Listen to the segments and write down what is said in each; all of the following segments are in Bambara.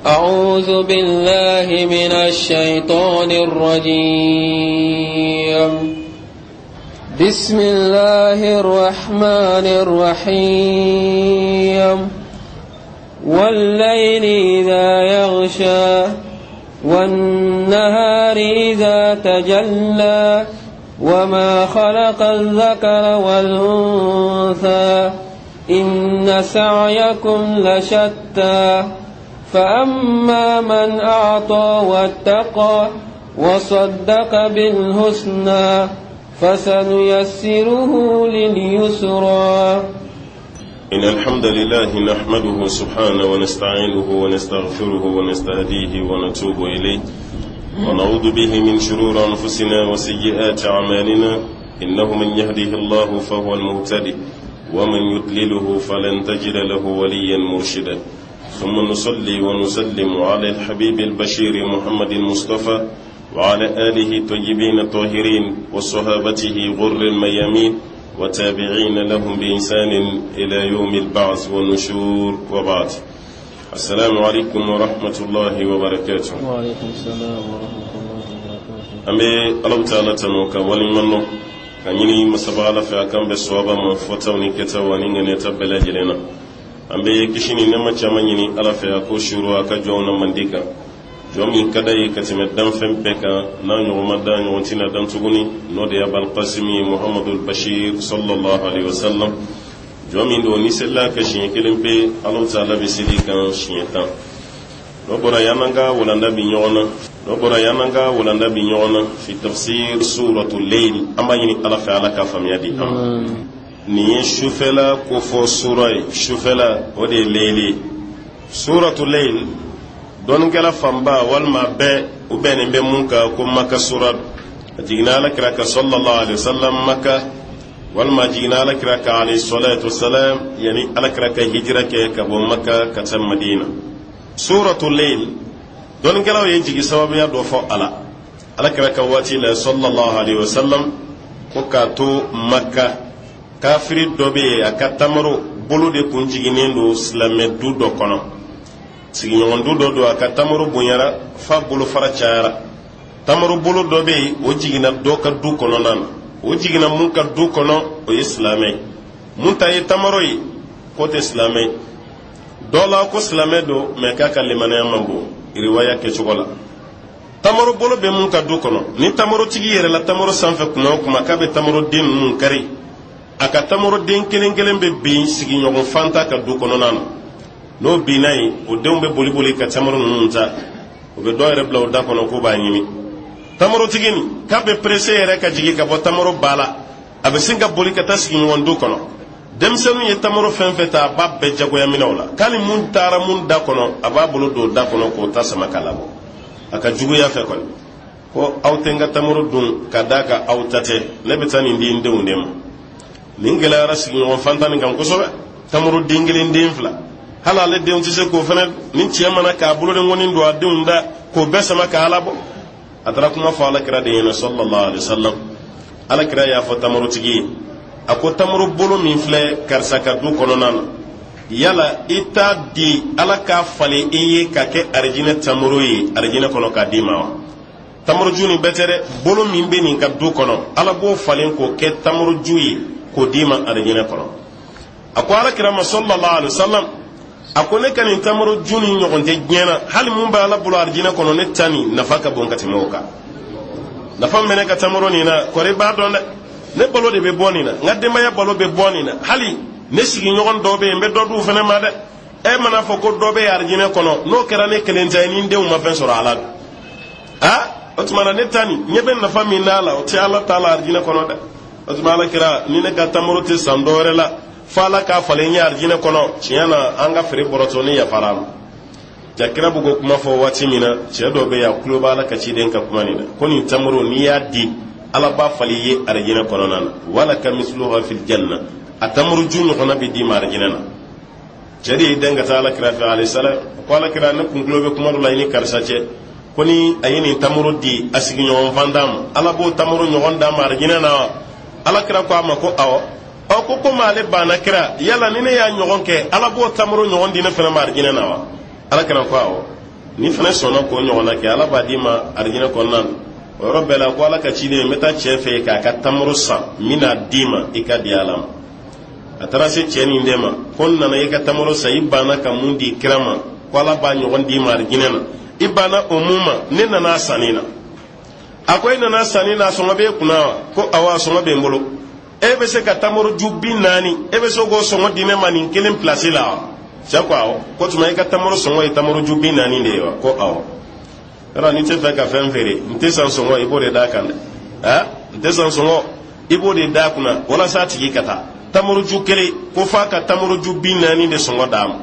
أعوذ بالله من الشيطان الرجيم. بسم الله الرحمن الرحيم. والليل إذا يغشى والنهار إذا تجلى وما خلق الذكر والأنثى إن سعيكم لشتى. فأما من أعطى واتقى وصدق بالحسنى فسنيسره لليسرى. إن الحمد لله نحمده سبحانه ونستعينه ونستغفره ونستهديه ونتوب إليه، ونعوذ به من شرور أنفسنا وسيئات أعمالنا، إنه من يهده الله فهو المهتدي، ومن يضلله فلن تجد له وليا مرشدا. ثم نصلي ونسلم على الحبيب البشير محمد المصطفى وعلى آله الطيبين الطاهرين وصحابته غر الميامين وتابعين لهم بإحسان إلى يوم البعث والنشور، وبعد. السلام عليكم ورحمة الله وبركاته. وعليكم السلام ورحمة الله وبركاته. An bɛ Alahu taala tanu ka waleɲuman dɔn ka ɲini masaba Ala fɛ a k'an bɛn sawaba ma fɔtaw ni kɛtaw ani ŋaniyata bɛɛ lajɛlen na. An bɛ kisi ni nɛɛma caman ɲini Ala fɛ a k'o suuru a ka jɔnw na mandi kan, jɔn min ka d'a ye ka tɛmɛ danfɛn bɛɛ kan, n'a ɲɔgɔn ma dan, ɲɔgɔn tɛna dan tuguni, n'o de ye Abalkasimi Muhamadu Bashir sallallahu alaihi wasallam. Jɔn min don ni selila ka siɲɛ kelen pe, Alahu taala bɛ seli kan siɲɛ 10. N'o bɔra yan, an ka walanda bi ɲɔgɔn na. N'o bɔra yan, an ka walanda bi ɲɔgɔn na fi tafsir suratul layl. An b'a ɲini Ala fɛ Ala ka faamuya di an ma. Nin ye sufɛla kofɔ sura ye. Sufɛla, o de ye leyili ye. Suratul layl, dɔnnikɛla fanba walima bɛɛ u bɛnnen bɛ mun kan ko Maka sura don. A jiginna Ala kira kan sallallahu alaihi wasallam Maka, walima a jiginna Ala kira kan alayhi salatu wasalam yani Ala kira ka hijira kɛ ka bɔ Maka ka taa Madina. Suratul layl, dɔnnikɛlaw ye jigi sababuya dɔ fɔ a la. Ala kira ka waati la sallallahu alaihi wasallam, ko k'a to Maka, kafiri dɔ bɛ yen, a ka tamaro bolo de kun jiginnen don silamɛ du dɔ kɔnɔ. Sigiɲɔgɔn du dɔ don, a ka tamaro bonyara f'a bolofara cayara. Tamaro bolo dɔ bɛ yen, o jiginna dɔ ka du kɔnɔna na. O jiginna mun ka du kɔnɔ, o ye silamɛ ye. Mun ta ye tamaro ye, k'o tɛ silamɛ ye. Dɔ la ko silamɛ don, mɛ k'a ka limaniya man bon riwaya kɛcogo la. Tamaro bolo bɛ mun ka du kɔnɔ, ni tamarotigi yɛrɛ la tamaro sanfɛ kuma o kuma k'a bɛ tamaroden ninnu kari, a ka tamaroden kelen kelen bɛ bin sigiɲɔgɔn fanta ka du kɔnɔna na. N'o binna yen, o denw bɛ boli boli ka tamaro ninnu ta, o bɛ dɔw yɛrɛ bila o da kɔnɔ k'o b'a ɲimi. Tamarotigi nin k'a bɛ pressé yɛrɛ ka jigin ka bɔ tamaro ba la, a bɛ sin ka boli ka taa sigiɲɔgɔn du kɔnɔ. Denmisɛnninw ye tamaro fɛn fɛn ta, a b'a bɛɛ jagoya minɛ o la. K'ale mun taara mun da kɔnɔ, a b'a bolo don o da kɔnɔ k'o ta sama ka labɔ. A ka juguya fɛ kɔni, ko aw tɛ n ka tamaro dun ka d'a kan aw ta tɛ, ne bɛ taa nin di n denw de ma. Nin gɛlɛyara sigiɲɔgɔn fantan nin kan kosɛbɛ. Tamaro den kelen, den fila, hali ale denw tɛ se k'o fɛnɛ. Ni cɛ mana k'a bolodenkɔni don a denw da k'o bɛɛ sama k'a labɔ. A taara kuma fɔ Ala kira de ɲɛna sallallahu alaihi wasallam. Ala kira y'a fɔ tamarotigi ye, a ko tamaro bolo min filɛ karisa ka du kɔnɔna na, yala i t'a di Ala k'a falen i ye ka kɛ arijinɛ tamaro ye arijinɛ kɔnɔ k'a d'i ma wa? Tamaroju nin bɛɛ tɛ dɛ, bolo min bɛ nin ka du kɔnɔ, Ala b'o falen k'o kɛ tamaroju ye k'o d'i ma arijinɛ kɔnɔ. A ko Ala kira ma sallallahu alaihi wasallam, a ko ne ka nin tamaroju nin ɲɔgɔn tɛ diɲɛ na, hali mun bɛ Ala bolo arijinɛ kɔnɔ, ne ta nin nafa ka bon ka tɛmɛ o kan. Nafa min bɛ ne ka tamaro nin na, kɔri b'a dɔn dɛ, ne balo de bɛ bɔ nin na, n ka denbaya balo bɛ bɔ nin na, hali ne sigiɲɔgɔn dɔw bɛ yen, n bɛ dɔ d'u fana ma dɛ. E mana fɔ ko dɔ bɛ arijinɛ kɔnɔ, n'o kɛra ne kelen ta ye, ni n denw ma fɛn sɔrɔ a la dun, a o tuma na ne ta nin ɲɛ bɛ nafa min n'a la, o tɛ Ala ta la arijinɛ kɔnɔ dɛ. O tuma Ala kira, ni ne ka tamaro tɛ san dɔ wɛrɛ la fo Ala k'a falen n ye arijinɛ kɔnɔ, tiɲɛ na an ka feere bɔrɔtɔ, ne yafara a ma. Ja kira bɛ k'o kuma fɔ waati min na, cɛ dɔ bɛ yen, a tulo b'a la ka ciden ka kuma nin na, ko nin tamaro n'i y'a di, Ala b'a falen i ye arijinɛ kɔnɔna na, wala ka misluha fil janna, a tamaroju ɲɔgɔnna bɛ d'i ma arijinɛ na. Cɛ de y'i den ka taa Ala kira fɛ alayhi salam, ko Ala kira, ne kun tulo bɛ kuma dɔ la i ni karisa cɛ, ko ni a ye nin tamaro di a sigiɲɔgɔn fantan ma, Ala b'o tamaro ɲɔgɔn d'a ma arijinɛ na wa? Ala kira ko a ma ko awɔ. Ɔ ko komi ale banna kira, yala ni ne y'a ɲɔgɔn kɛ, Ala b'o tamaro ɲɔgɔn di ne fana ma arijinɛ na wa? Ala kira ko awɔ. Ni fana sɔnna k'o ɲɔgɔnna kɛ, Ala b'a d'i ma arijinɛ kɔnɔna na. O yɔrɔ bɛɛ la ko Ala ka ciden, n bɛ taa cɛ fɛ yen k'a ka tamaro san, n bɛna d'i ma, i ka di Ala ma. A taara se cɛ nin de ma ko n nana i ka tamaro san, i banna ka mun di kira ma ko Ala b'a ɲɔgɔn d'i ma arijinɛ na, i banna o mun ma, ne nana a sanni na. A ko e nana sanni na, a sɔngɔ b'e kunna wa? Ko awɔ, a sɔngɔ bɛ n bolo. E bɛ se ka tamaro ju 40, e bɛ se k'o sɔngɔ di ne ma nin kelen pilasi la wa? Cɛ ko awɔ. Ko tuma i ka tamaro sɔngɔ ye tamaro ju 40 de ye wa? Ko awɔ. Yɔrɔ n'i tɛ fɛ ka fɛn feere, n tɛ san sɔngɔ, i b'o de d'a kan dɛ. A n tɛ san sɔngɔ, i b'o de d'a kunna walasa a tigi ka taa. Tamaro ju kelen ko f'a ka tamaro ju 40 de sɔngɔ d'a ma.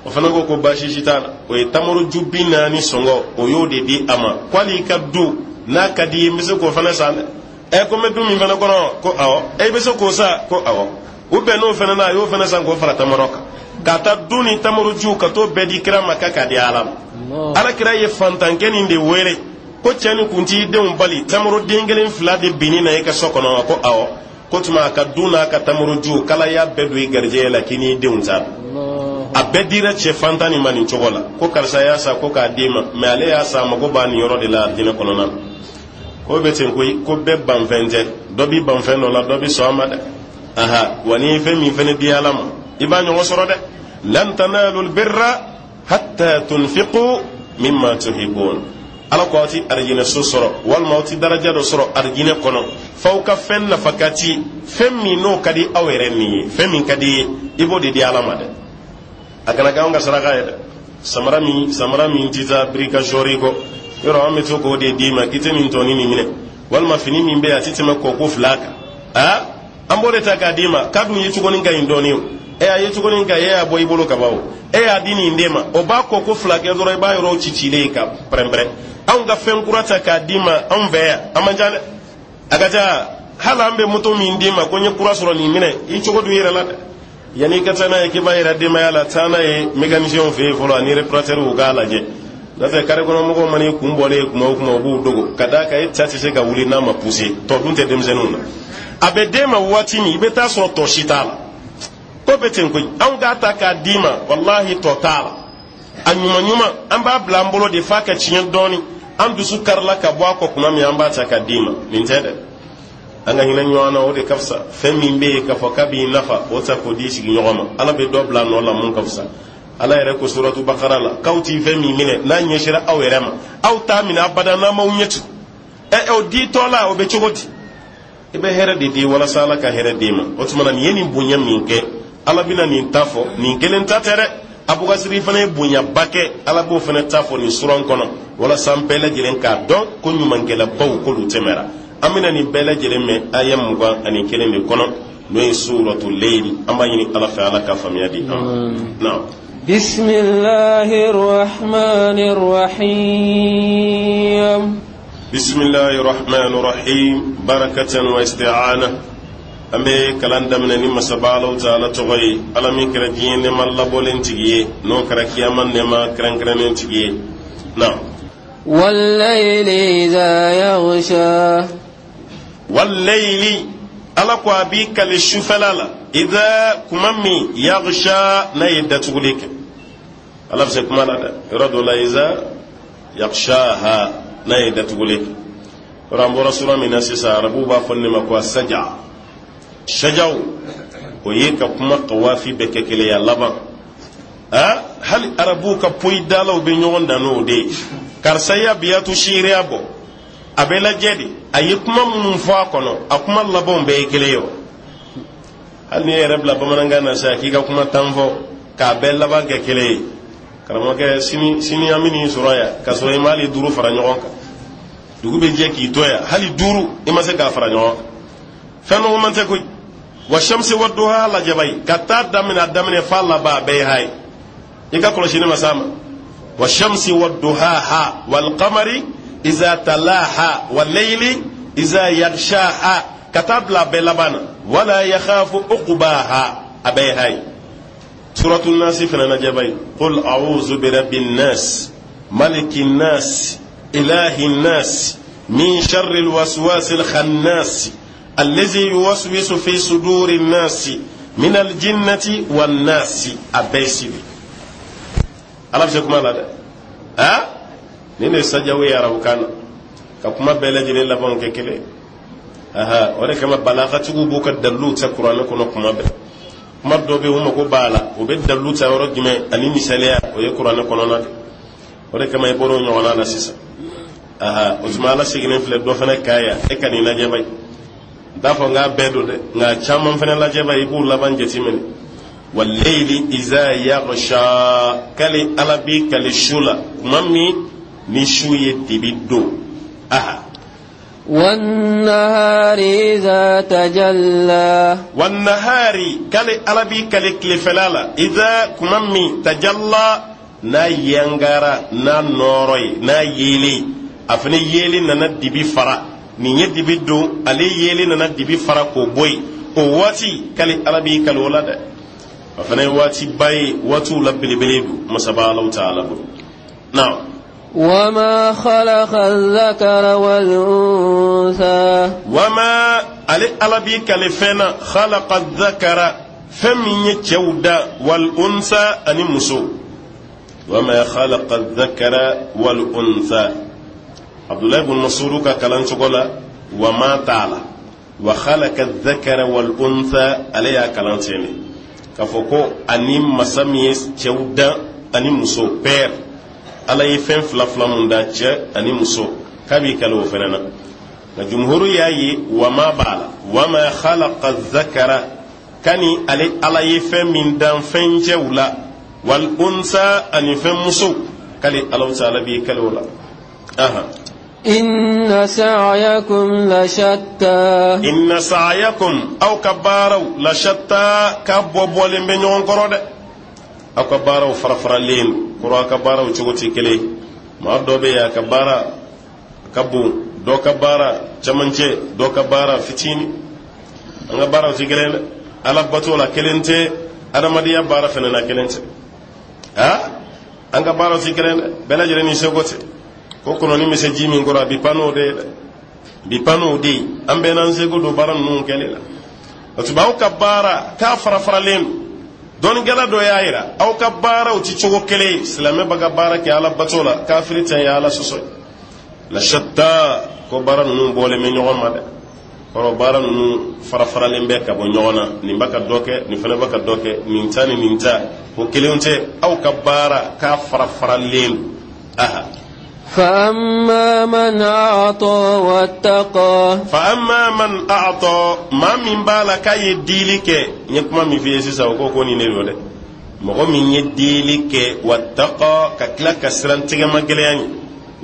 O fana ko ko baasi si t'a la. O ye tamaro ju 40 sɔngɔ, o y'o de di a ma. Ko hali i ka du n'a ka di i ye, n bɛ se k'o fana san dɛ. Ɛ ko n bɛ du min fana kɔnɔ, ko awɔ. E bɛ se k'o san? Ko awɔ. U bɛnn'o fana na, a y'o fana san k'o fara tamaro kan, ka taa du ni tamaro ju ka t'o bɛɛ di kira ma k'a k'a di Ala ma. Ala kira ye fantankɛ nin de wele ko cɛ nin kun t'i denw bali tamaro den kelen fila de binni na i ka so kɔnɔ wa? Ko awɔ. Ko tuma a ka du n'a ka tamaro ju k'Ala y'a bɛɛ don i garijɛgɛ la k'i n'i denw ta. A bɛɛ dira cɛ fantan nin ma nin cogo la. Ko karisa y'a san ko k'a d'e ma, mɛ ale y'a san, a mago b'a nin yɔrɔ de la arijinɛ kɔnɔna na. Ko bɛ ten koyi, ko bɛɛ banfɛn tɛ, dɔ b'i ban fɛn dɔ la, dɔ bɛ sɔn a ma dɛ. Aha, wa n'i ye fɛn min fɛnɛ di Ala ma, i b'a ɲɔgɔn sɔrɔ dɛ. Lan tanalu albirra hatta tunfiqu mimma tuhibbun. Ala ko aw ti arijinɛ so sɔrɔ walima aw ti daraja dɔ sɔrɔ arijinɛ kɔnɔ f'aw ka fɛn nafakati, fɛn min n'o ka di aw yɛrɛ ni ye. Fɛn min ka di i ye, i b'o de di Ala ma dɛ. A kana kɛ anw ka saraka ye dɛ. Samara min, samara min tɛ taa birika sɔɔri kɔ, yɔrɔ an bɛ to k'o de d'i ma k'i tɛ nin tɔni nin minɛ, walima fini min bɛ yen a tɛ tɛmɛ kɔko 2 kan, aa an b'o de ta k'a d'i ma k'a dun ye cogonin ka ɲi dɔɔnin o. E a ye cogonin ka, e y'a bɔ i bolo ka ban o, e y'a di nin den ma, o b'a kɔko 2 kɛ dɔrɔn, i b'a yɔrɔ ci cilen ka pɛrɛn-pɛrɛn. Anw ka fɛn kura ta k'a d'i ma anw fɛ yan, a man ca dɛ, a ka ca. Hali an bɛ moto min d'i ma ko n ye kura sɔrɔ nin minɛ, i cogo don i yɛrɛ la dɛ. Yanni i ka taa n'a ye k'i b'a yɛrɛ denbaya la, taa n'a ye mécanicienw fɛ yen fɔlɔ ani réparateurw k'a lajɛ. N'o tɛ kare kɔnɔ mɔgɔw mana i kun bɔlen ye kuma o kuma, u b'u dogo ka d'a kan e ta tɛ se ka wuli n'a ma pousser. Tɔ dun tɛ denmisɛnninw na. A bɛ d'e ma waati min, i bɛ taa sɔrɔ tɔ si t'a la. Ko bɛ ten koyi, anw k'a ta k'a d'i ma, walahi tɔ t'a la. A ɲuman ɲuman an b'a bila an bolo de f'a ka tiɲɛ dɔɔnin, an dusu karila ka bɔ a kɔ kuma min, an b'a ta k'a d'i ma. Nin tɛ dɛ, an ka hinɛ ɲɔgɔn na, o de ka fisa. Fɛn min bɛ yen k'a fɔ k'a b'i nafa, o ta k'o di sigiɲɔgɔn ma. Ala bɛ dɔ bila nɔ la mun ka fisa. Ala yɛrɛ ko suratu Bakara la k'aw ti fɛn min minɛ n'a ɲɛsira aw yɛrɛ ma, aw t'a minɛ abada n'a m'aw ɲɛ tugun. Ɛ o ditɔ la, o bɛ cogo di? I bɛ hɛrɛ de di walasa Ala ka hɛrɛ d'i ma. O tuma na nin ye nin bonya min kɛ, Ala bɛna nin ta fɔ. Nin kelen ta tɛ dɛ, Abubakasiri fana ye bonyaba kɛ, Ala b'o fana ta fɔ nin suran kɔnɔ walasa an bɛɛ lajɛlen k'a dɔn ko ɲumankɛlabaw k'olu tɛmɛra. An bɛna nin bɛɛ lajɛlen mɛn aya 21 de kɔnɔ, n'o ye suratu Leyli. An b'a ɲini Ala fɛ, Ala ka faamuya di an ma. Naam. Bismillahir Rahmanir Rahim. Bismillahir Rahmanir Rahim. Barakatan wa isti'ana. An bɛ kalan daminɛ ni masaba Alahu taala tɔgɔ ye, Ala min kɛra diɲɛ nɛɛma labɔlen tigi ye, n'o kɛra kiyama nɛɛma kɛrɛnkɛrɛnnen tigi ye. Naam. Wallayli idha yaghsha. Wallayli, Ala ko a b'i kali sufɛla la, idha kuma min, yaghsha n'a ye datuguli kɛ. Ala bɛ se kuma la dɛ. Yɔrɔ dɔ la iza yaghshaha n'a ye datuguli kɛ. Yɔrɔ an bɔra sura min na sisan, arabuw b'a fɔ ne ma ko saja sajaw, o ye ka kuma kawafi bɛɛ kɛ kelen ya laban. A hali arabuw ka poyi dalaw bɛ ɲɔgɔn dan n'o de ye. Karisa ya biyatu siiriya bɔ, a bɛ lajɛ de, a ye kuma minnu fɔ a kɔnɔ, a kuma labanw bɛɛ ye kelen ye o. Hali n'i yɛrɛ bila bamanankan na sisan k'i ka kuma 10 fɔ k'a bɛɛ laban kɛ kelen ye, karamɔgɔkɛ, sini sini an bɛ nin sɔrɔ yan k'a sɔrɔ i ma hali 5 fara ɲɔgɔn kan. Dugu bɛ jɛ k'i to yan, hali 5 i ma se k'a fara ɲɔgɔn kan. Fɛn nɔgɔman tɛ koyi. Wa shamsi wa duha lajaba ye ka taa daminɛ a daminɛ f'a laban, a bɛɛ ye ha ye. I ka kɔlɔsi ne ma s'a ma. Wa shamsi wa duhaha wal qamari iza talaha wal layli iza yaghshaha, ka taa bila a bɛɛ laban na wala yakhafu uqbaha, a bɛɛ ye ha ye. Suratu Nasi fana lajɛ ba ye. Qul a'udhu bi rabbin nas, malikin nas, ilahin nas, min sharri alwaswasil khannas, allazi yuwaswisu fi sudurin nasi min aljinnati wan nasi. A bɛɛ sigi. Ala bɛ se kuma la dɛ. A nin de sajawu ye arabukan na, ka kuma bɛɛ lajɛlen labanw kɛ kelen. Aha, o de kama balagatigiw b'u ka daliluw ta kuranɛ kɔnɔ kuma bɛɛ. Kuma dɔ bɛ yen, u mago b'a la, u bɛ dalilu ta yɔrɔ jumɛn ani misaliya, o ye kuranɛ kɔnɔna de. O de kama i bɔra o ɲɔgɔnna la sisan. Aha, o tuma Ala sigilen filɛ dɔ fana kan yan, e ka nin lajɛ ba ye. N t'a fɔ n k'a bɛɛ don dɛ, nka caman fana lajɛ ba ye, i b'u laban jateminɛ. Waleyli iza yaghsha, k'ale Ala b'i kali su la tuma min ni su ye dibi don. Aha. Wannahari iza tajalla. Wannahari, k'ale Ala b'i kali tilefɛla la, iza, kuma min, tajalla, n'a yangara n'a nɔɔrɔ ye, n'a yeelen, a fana yeelen nana dibi fara. Nin ye dibi don, ale yeelen nana dibi fara k'o bɔ yen. O waati, k'ale Ala b'i kali o la dɛ. A fana ye waatiba ye, waatiw la belebele don masaba Alahu taala bolo. Naam. وما خلق الذكر والأنثى. Wama, ale Ala b'i kali fɛn na, khalaqa dhakara, fɛn min ye cɛw da, wal unsa, ani muso. Wama khalaqa dhakara wal unsa, Abdulayi bun Masudu ka kalan cogo la, wama t'a la, wa khalaqa dhakara wal unsa, ale y'a kalan ten de k'a fɔ ko ani masa min ye cɛw dan ani muso pɛr, Ala ye fɛn fila fila mun da, cɛ ani muso, k'a b'i kali o fɛnɛ na. Nka jumhuru y'a ye wama b'a la. Wama khalaqa dhakara, kani ale Ala ye fɛn min dan fɛn cɛw la, wal unsa, ani fɛn muso, k'ale Alahu taala b'i kali o la. Aha. إن سعيكم لشتى. Inna sa'yakum, aw ka baaraw, la shatta, ka bɔ bɔlen bɛ ɲɔgɔn kɔrɔ dɛ. Aw ka baaraw farafaralen kɔrɔ, aw ka baaraw cogo tɛ kelen. Maa dɔ bɛ yen, a ka baara ka bon, dɔ ka baara camancɛ, dɔ ka baara fitinin. An ka baaraw tɛ kelen dɛ. Ala bato la kelen tɛ, adamadenya baara fana na kelen tɛ. Ha, an ka baaraw tɛ kelen dɛ, bɛɛ lajɛlen ni seko tɛ. Ko kɔnɔni bɛ se ji min kɔrɔ, a bi pan n'o de ye dɛ, bi pan n'o de ye. An bɛɛ n'an seko don baara ninnu kɛli la. O tuma aw ka baara k'a fara faralen don. Dɔnnikɛla dɔ y'a yira, aw ka baaraw ti cogo kelen ye. Silamɛ b'a ka baara kɛ Ala bato la, kafiri tɛ ye Ala sɔsɔ ye. La shatta, ko baara ninnu bɔlen bɛ ɲɔgɔn ma dɛ. Kɔrɔ, baara ninnu farafaralen bɛ ka bɔ ɲɔgɔn na. Nin b'a ka dɔ kɛ, nin fana b'a ka dɔ kɛ, nin ta ni nin ta o kelenw tɛ. Aw ka baara k'a farafaralen. Aha. فأما من أعطى واتقى. Fa amma man a'ta, maa min b'a la k'a ye diili kɛ. N ye kuma min f'i ye sisan, o ko ko nin de don dɛ. Mɔgɔ min ye diili kɛ, wattaqa, ka tila ka siran tigɛma gɛlɛya ɲɛ,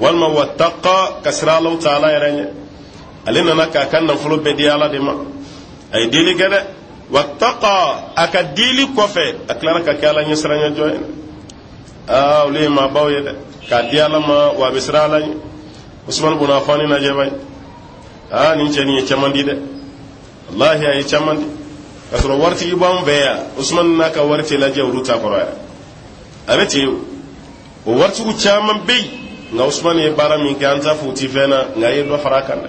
walima wattaqa, ka siran Alahu taala yɛrɛ ɲɛ, ale nana k'a ka nafolo bɛɛ di Ala de ma. A ye diili kɛ dɛ, wattaqa, a ka diili kɔfɛ a tilara ka kɛ Ala ɲɛsiranya jɔn ye. Aa, olu ye maabaw ye dɛ, k'a di Ala ma wa a bɛ siran Ala ɲɛ. Usumani bun Afani lajɛ ba ye. Aa, nin cɛ nin ye caman di dɛ, walahi, a ye caman di k'a sɔrɔ waritigi b'an fɛ yan. Usumani n'a ka wari tɛ lajɛ olu ta kɔrɔ yɛrɛ, a bɛ ten. O waritigiw caman bɛ yen, nka Usumani ye baara min kɛ, an t'a fɔ u ti fɛn na, nka a ye dɔ fara a kan dɛ,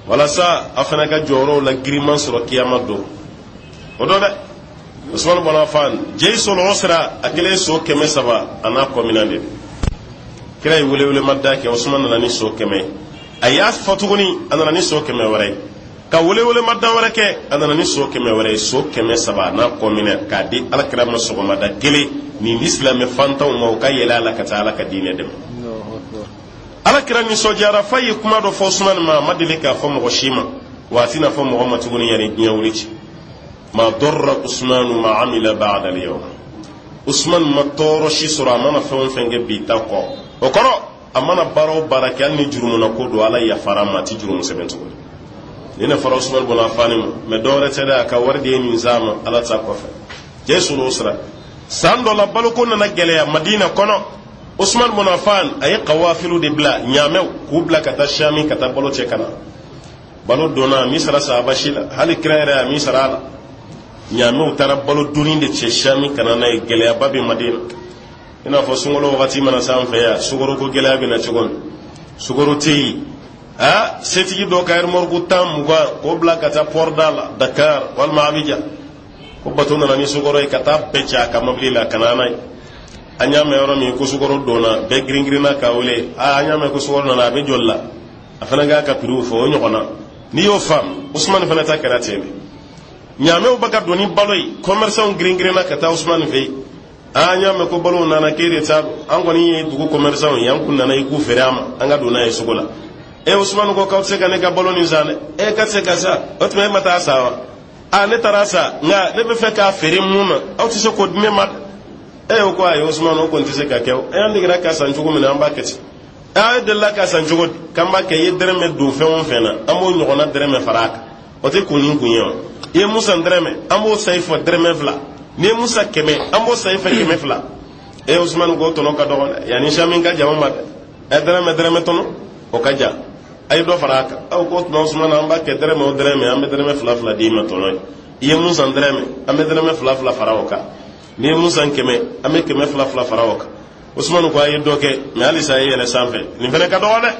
walasa a fana ka jɔyɔrɔw la giriman sɔrɔ kiyama don o dɔn dɛ. Usumani bɔn Afan, jeisul usra, a kɛlen so 300 a n'a kɔminan de. Kira ye welewelema da kɛ, Usumani nana ni so 100. A y'a fɔ tuguni, a nana ni so 100 wɛrɛ ye, ka welewelema da wɛrɛ kɛ, a nana ni so 100 wɛrɛ ye, so 300 n'a kɔminɛ, k'a di Alakira ma sɔgɔmada kelen. Nin di silamɛ fantanw ma, u ka yɛlɛ a la ka taa Ala ka diinɛ dɛmɛ. Alakira nisɔndiyara f'a ye kuma dɔ fɔ Usumani ma, a ma deli k'a fɔ mɔgɔ si ma, wa a tɛna fɔ mɔgɔ ma tuguni yanni diɲɛ wuli cɛ. Ma darra Usmanu ma amila ba'da al-yawm, Usman ma tɔɔrɔ si sɔrɔ a mana fɛn o fɛn kɛ bi ta kɔ. O kɔrɔ, a mana baara o baara kɛ, hali ni jurumuna ko don, Ala yafara ma, a ti jurumu sɛbɛn tuguni. Nin de fɔra Usman bun Affan ma. Mɛ dɔwɛrɛ tɛ dɛ, a ka wari de ye nin s'a ma Ala ta kɔfɛ. Jeisul usra, san dɔ la baloko nana gɛlɛya Madina kɔnɔ. Usman bun Affan a ye kawafilu de bila, ɲaamɛw, k'u bila ka taa Shami ka taa balo cɛ ka na. Balo donna, a mi sara sahaba si la, hali kira yɛrɛ a mi sara a la. Ɲaamɛw taara balo donni de cɛ Shami ka na n'a ye. Gɛlɛyaba bɛ Madina, i n'a fɔ sunkalo wagati mana s'an fɛ yan, sukaroko gɛlɛya bɛ na cogo min, sukaro tɛ yen. Aa, setigi dɔ ka remorque 10, 20 k'o bila ka taa port da la Dakar walima Abidjan, ko bato nana ni sukaro ye, ka taa bɛɛ cɛ a ka mobili la ka na n'a ye. An y'a mɛn yɔrɔ min ko sukaro donna, bɛɛ girin-girinna k'a wele. Aa, an y'a mɛn ko sukaro nana, a bɛ joli la? A fana k'a ka prix fɔ o ɲɔgɔn na. N'i y'o faamu, Usumani fana ta kɛra ten de. Ɲaamɛw bɛ ka don ni balo ye, commerçants girin-girinna ka taa Usumani fɛ yen. Aa, an y'a mɛn ko balo nana, k'e de ta don. An kɔni ye dugu commerçants ye, an kun nana i k'u feere an ma, an ka don n'a ye sugu la. E Usumani ko k'aw tɛ se ka ne ka balo nin san dɛ. E ka se ka sa, o tuma e ma taa san wa? Aa, ne taara san, nka ne bɛ fɛ k'a feere mun na, aw tɛ se k'o di ne ma dɛ. E ko ayi Usumani, o kɔni tɛ se ka kɛ o. E an degera k'a san cogo min na, an b'a kɛ ten. Aa, e delila k'a san cogo di? K'an b'a kɛ, i ye dɛrɛmɛ don fɛn o fɛn na, an b'o ɲɔgɔnna dɛrɛmɛ fara a kan. O tɛ kun ni kun ye wa? I ye mun san dɛrɛmɛ, an b'o san i fɛ dɛrɛmɛ 2. N'i ye mun san 100, an b'o san i fɛ 200. E Usumani ko tɔnɔ ka dɔgɔ dɛ, yanni sami ka jama ma dɛ. Ɛ, dɛrɛmɛ dɛrɛmɛ tɔnɔ o ka jan, a ye dɔ fara a kan. Aw ko tuma Usumani, an b'a kɛ dɛrɛmɛ o dɛrɛmɛ, an bɛ dɛrɛmɛ 2 2 d'i ma tɔnɔ ye. I ye mun san dɛrɛmɛ, an bɛ dɛrɛmɛ 2 2 fara o kan. N'i ye mun san 100, an bɛ 200 2 fara o kan. Usumani ko a ye dɔ kɛ, mɛ halisa a ye yɛlɛ sanfɛ, nin fana ka dɔgɔ dɛ.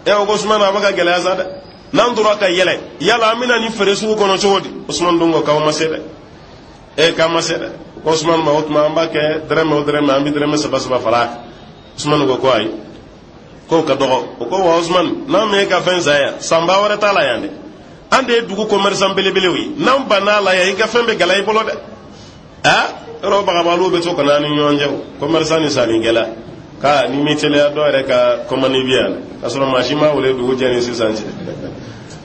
E o ko Usumani, a bɛ ka gɛlɛya sa dɛ. N'an tora ka yɛlɛ, yala an bɛna nin feere sugu kɔnɔ cogo di? Usumani dun ko k'aw ma se dɛ. E k'an ma se dɛ. Ko Usumani ma, o tuma an b'a kɛ dɛrɛmɛ o dɛrɛmɛ, an bɛ dɛrɛmɛ 3 3 fara a kan. Usumani ko ko ayi, k'o ka dɔgɔ. O ko wa Usumani, n'an m'e ka fɛn san yan, sanba wɛrɛ t'a la yan dɛ. An de ye dugu commerçant belebelew ye, n'an bann'a la yan, i ka fɛn bɛ gɛlɛya i bolo dɛ. Aa, yɔrɔ bagabaliw bɛ to ka n'an ni ɲɔgɔn cɛ o, commerçant ni sannikɛla ka ni m'i teliya, dɔw yɛrɛ ka commande bi yan, k'a sɔrɔ maa si m'a wele dugu jɛ ni sisan cɛ.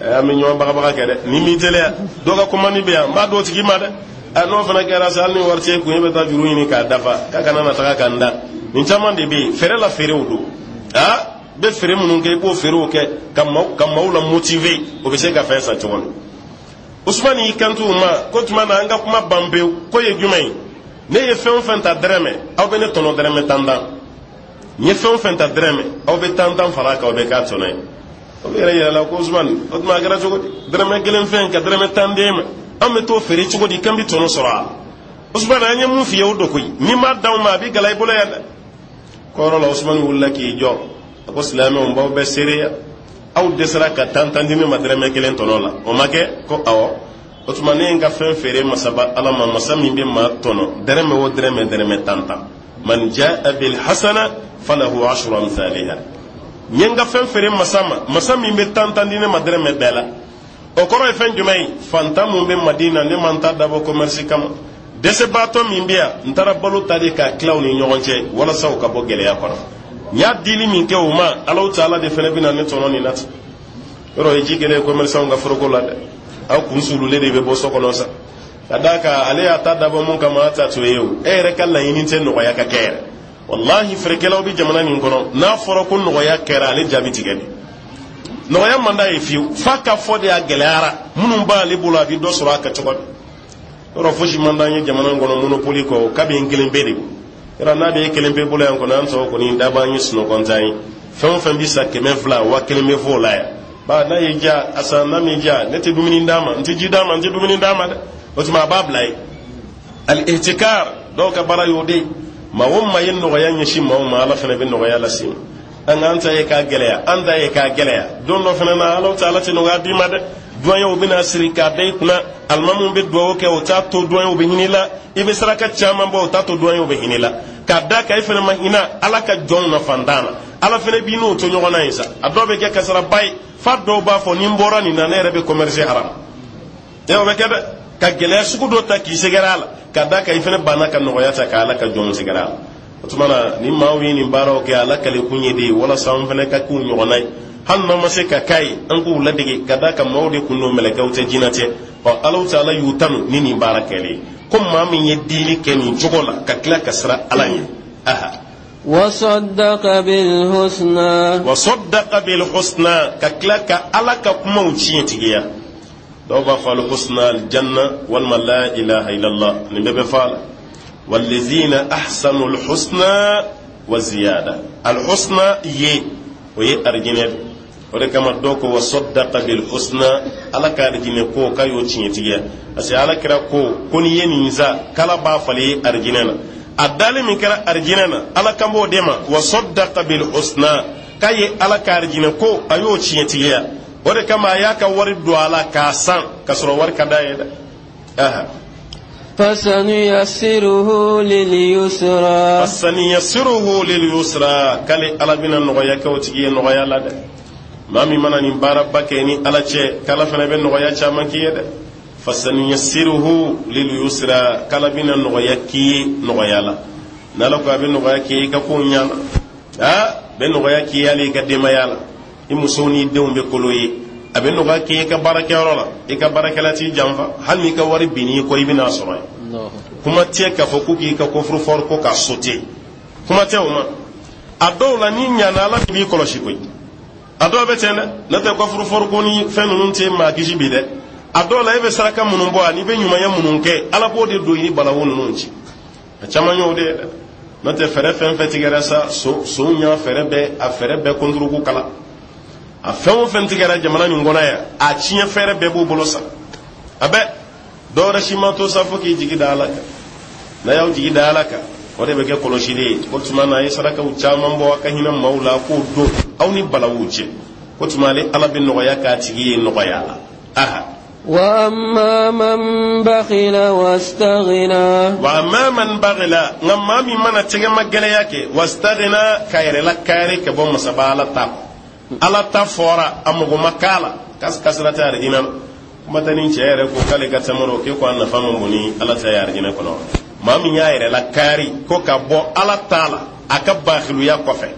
An bɛ ɲɔgɔn bagabaga kɛ dɛ. Ni m'i teliya, dɔw ka commande bɛ yan, n b'a d'o tigi ma dɛ. A n'o fana kɛra sa, hali ni wari t'e kun, e bɛ taa juru ɲini k'a dafa, k'a kana na taga k'an da. Nin caman de bɛ yen, feere la feerew don. Aa, bɛ feere minnu kɛ, i b'o feerew kɛ ka maaw la motiver, o bɛ se ka fɛn san cogo min. Usumani y'i kanto u ma ko tuma na an ka kuma ban pewu, ko ye jumɛn ye? Ne ye fɛn o fɛn ta dɛrɛmɛ, aw bɛ ne tɔnɔ dɛrɛmɛ 10 10. N ye fɛn o fɛn ta dɛrɛmɛ, aw bɛ 10 10 fara a kan, o bɛ k'a tɔnɔ ye. O bɛ yɛrɛ yɛrɛ la ko Usumani, o tuma a kɛra cogo di? Dɛrɛmɛ 1 fɛn ka dɛrɛmɛ 10 d'e ma, an bɛ t'o feere cogo di k'an bɛ tɔnɔ sɔrɔ a la? Usumani, an ye mun f'i ye o don koyi, n'i m'a d'anw ma, a bɛ gɛlɛya i bolo yan dɛ. Kɔrɔ la Usumani wulila k'i jɔ, a ko silamɛw, n b'aw bɛɛ seereya, aw dɛsɛra ka 10 10 di ne ma dɛrɛmɛ 1 tɔnɔ la, o ma kɛ? Ko awɔ. O tuma ne ye n ka fɛn feere masaba Ala ma, masa min bɛ maa tɔnɔ dɛrɛmɛ o dɛrɛmɛ dɛrɛmɛ 10 10. Man jaa bil hasana falahu ashru amthaliha. N ye n ka fɛn feere masa ma, masa min bɛ 10 10 di ne ma dɛrɛmɛ bɛɛ la. O kɔrɔ ye fɛn jumɛn ye? Fantan mun bɛ Madina, ne ma n ta dabɔ commerce kama. Dɛsɛbaatɔ min bɛ yan, n taara balo ta de k'a tila u ni ɲɔgɔn cɛ walasa u ka bɔ gɛlɛya kɔnɔ. N y'a dili min kɛ u ma, Alahu taala de fana bɛna ne tɔnɔ nin na ten. Yɔrɔ ye ji kɛlen commerçant ka foroko la dɛ, aw kun sululen de bɛ bɔ so kɔnɔ sa. Ka d'a kan ale y'a ta dabɔ mun kama, a ta t'o ye o. E yɛrɛ ka laɲini tɛ nɔgɔya ka kɛ yɛrɛ. Walahi, feerekɛlaw bɛ jamana nin kɔnɔ, n'a fɔra ko nɔgɔya kɛra, ale jaabi tigɛ de. Nɔgɔya man d'a ye fiyewu, f'a ka fɔ de a gɛlɛyara. Minnu b'ale bolo, a bɛ dɔ sɔrɔ a ka cogo di? Yɔrɔ fosi man d'an ye jamana in kɔnɔ monopole kɔ, kabi n kelen pe de. Yɔrɔ n'a bɛ e kelen pe bolo yan kɔnɔ, an tɔw kɔni dab'an ye sunɔgɔntan ye. Fɛn o fɛn bi san 200, 1000 bɛ fɔ o la yan. Ba n'a y'i diya a san, n'a m'i diya, ne tɛ dumuni d'a ma, n tɛ ji d'a ma, n tɛ dumuni d'a ma dɛ. O tuma a b'a bila yen. Al-ihtikar, dɔw ka baara y'o de ye. Maa o maa ye nɔgɔya ɲɛsin maaw ma, Ala fana bɛ nɔgɔya lase ma. An k'an ta ye k'a gɛlɛya, an ta ye k'a gɛlɛya. Don dɔ fana na, Ala ta Ala tɛ nɔgɔya d'i ma dɛ. Duwayew bɛna siri k'a da i kunna, alimamuw bɛ duwawu kɛ, o t'a to duwayew bɛ hinɛ i la. I bɛ saraka caman bɔ, o t'a to duwayew bɛ hinɛ i la. K'a d'a kan e fana ma hinɛ Ala ka jɔnw na fantan na, Ala fana b'i n'o to ɲɔgɔn na yen sa. A dɔw bɛ kɛ kasaraba ye, f'a dɔw b'a fɔ ni n bɔra nin na, ne yɛrɛ bɛ commerce haram. E o bɛ kɛ dɛ, ka gɛlɛya sugu dɔ ta k'i sɛgɛrɛ a la, ka d'a kan i fana banna ka nɔgɔya ta ka Ala ka jɔnw sɛgɛrɛ a la. O tuma na ni maaw ye nin baaraw kɛ, Ala kalekun ye de ye walasa an fana ka k'u ɲɔgɔnna ye. Hali n'an ma se ka k'a ye, an k'u ladege, ka d'a kan maaw de kun don, mɛlɛkɛw tɛ, jinɛ tɛ. Ɔ, Alahu taala y'u tanu ni nin baara kɛlen ye, ko maa min ye dili kɛ nin cogo la ka tila ka siran Ala ɲɛ. Aha. وصدق بالحسنى. وصدق بالحسنى, ka tila ka Ala ka kumaw tiɲɛtigiya. Dɔw b'a fɔ alhusna aljanna walima la ilaha illallah, nin bɛɛ bɛ fɔ a la. Wallazina ahsanu alhusna wa ziyada. Alhusna ye o ye arijinɛ de. O de kama dɔw ko wasaddaqa bilhusna, Ala ka arijinɛ ko k'a y'o tiɲɛtigiya, parce que Ala kira ko ko n'i ye nin sa, k'Ala b'a falen ye arijinɛ na. A dalen min kɛra arijinɛ na, Ala kan b'o de ma wasaddaqa bilhusna, k'a ye Ala ka arijinɛ ko a y'o tiɲɛtigiya. O de kama a y'a ka wari don a la k'a san, k'a sɔrɔ wari ka d'a ye dɛ. Aha. فسنيسره لليسرى. فسنيسره لليسرى k'ale Ala bɛna nɔgɔya kɛ o tigi ye nɔgɔya la dɛ. Maa min mana nin baaraba kɛ ni Ala cɛ, k'Ala fana bɛ nɔgɔya caman k'i ye dɛ. فسنيسره لليسرى k'Ala bɛna nɔgɔya k'i ye nɔgɔya la. N'Ala ko a bɛ nɔgɔya k'i ye, i ka kow ɲana, aa, bɛ nɔgɔya k'i ye hali i ka denbaya la, i musow n'i denw bɛ kolo ye. A bɛ nɔgɔya k'i ye i ka baarakɛyɔrɔ la, i ka baarakɛla t'i janfa, hali n'i ka wari binn'i kɔ, i bɛn'a sɔrɔ yen. Kuma tɛ k'a fɔ ko k'i ka coffre-fort ko k'a sauter, kuma tɛ o ma. A dɔw la, n'i ɲana, Ala b'i kɔlɔsi koyi. A dɔw bɛ ten dɛ, n'o tɛ coffre-fort ko ni fɛn ninnu tɛ maa kisi bi dɛ. A dɔw la, e bɛ saraka minnu bɔ ani i bɛ ɲumanya minnu kɛ, Ala b'o de don i ni balawu ninnu cɛ. A caman y'o de ye dɛ. N'o tɛ, fɛɛrɛ fɛn fɛn tigɛra sa, so ɲa fɛɛrɛ bɛɛ, a fɛɛrɛ bɛɛ kunturuku kala. A fɛn o fɛn tigɛra jamana nin kɔnɔ yan, a tiɲɛ fɛɛrɛ bɛɛ b'u bolo sa. A bɛɛ dɔwɛrɛ si ma to sa fo k'i jigi da Ala kan. N'a y'aw jigi da Ala kan, o de bɛ kɛ kɔlɔsili ye. O tuma na, a ye sarakaw caman bɔ, a ka hinɛ maaw la, k'o don aw ni balawu cɛ. O tuma, ale Ala bɛ nɔgɔya k'a tigi ye nɔgɔya la. Aha. وأما من بخل واستغنى. وأما من بخل nka maa min mana tɛgɛma gɛlɛya kɛ, واستغنى ka yɛrɛ la kari ka bɔ masaba Ala ta kɔ. Ala ta fɔra, a mago ma k'a la, kasira tɛ arijinɛ na. Kuma tɛ ni cɛ yɛrɛ ko k'ale ka tamaro k'e ko a nafa man bon ni Ala ta ye arijinɛ kɔnɔ. Maa min y'a yɛrɛ la kari ko ka bɔ Ala ta la, a ka bakiluya kɔfɛ,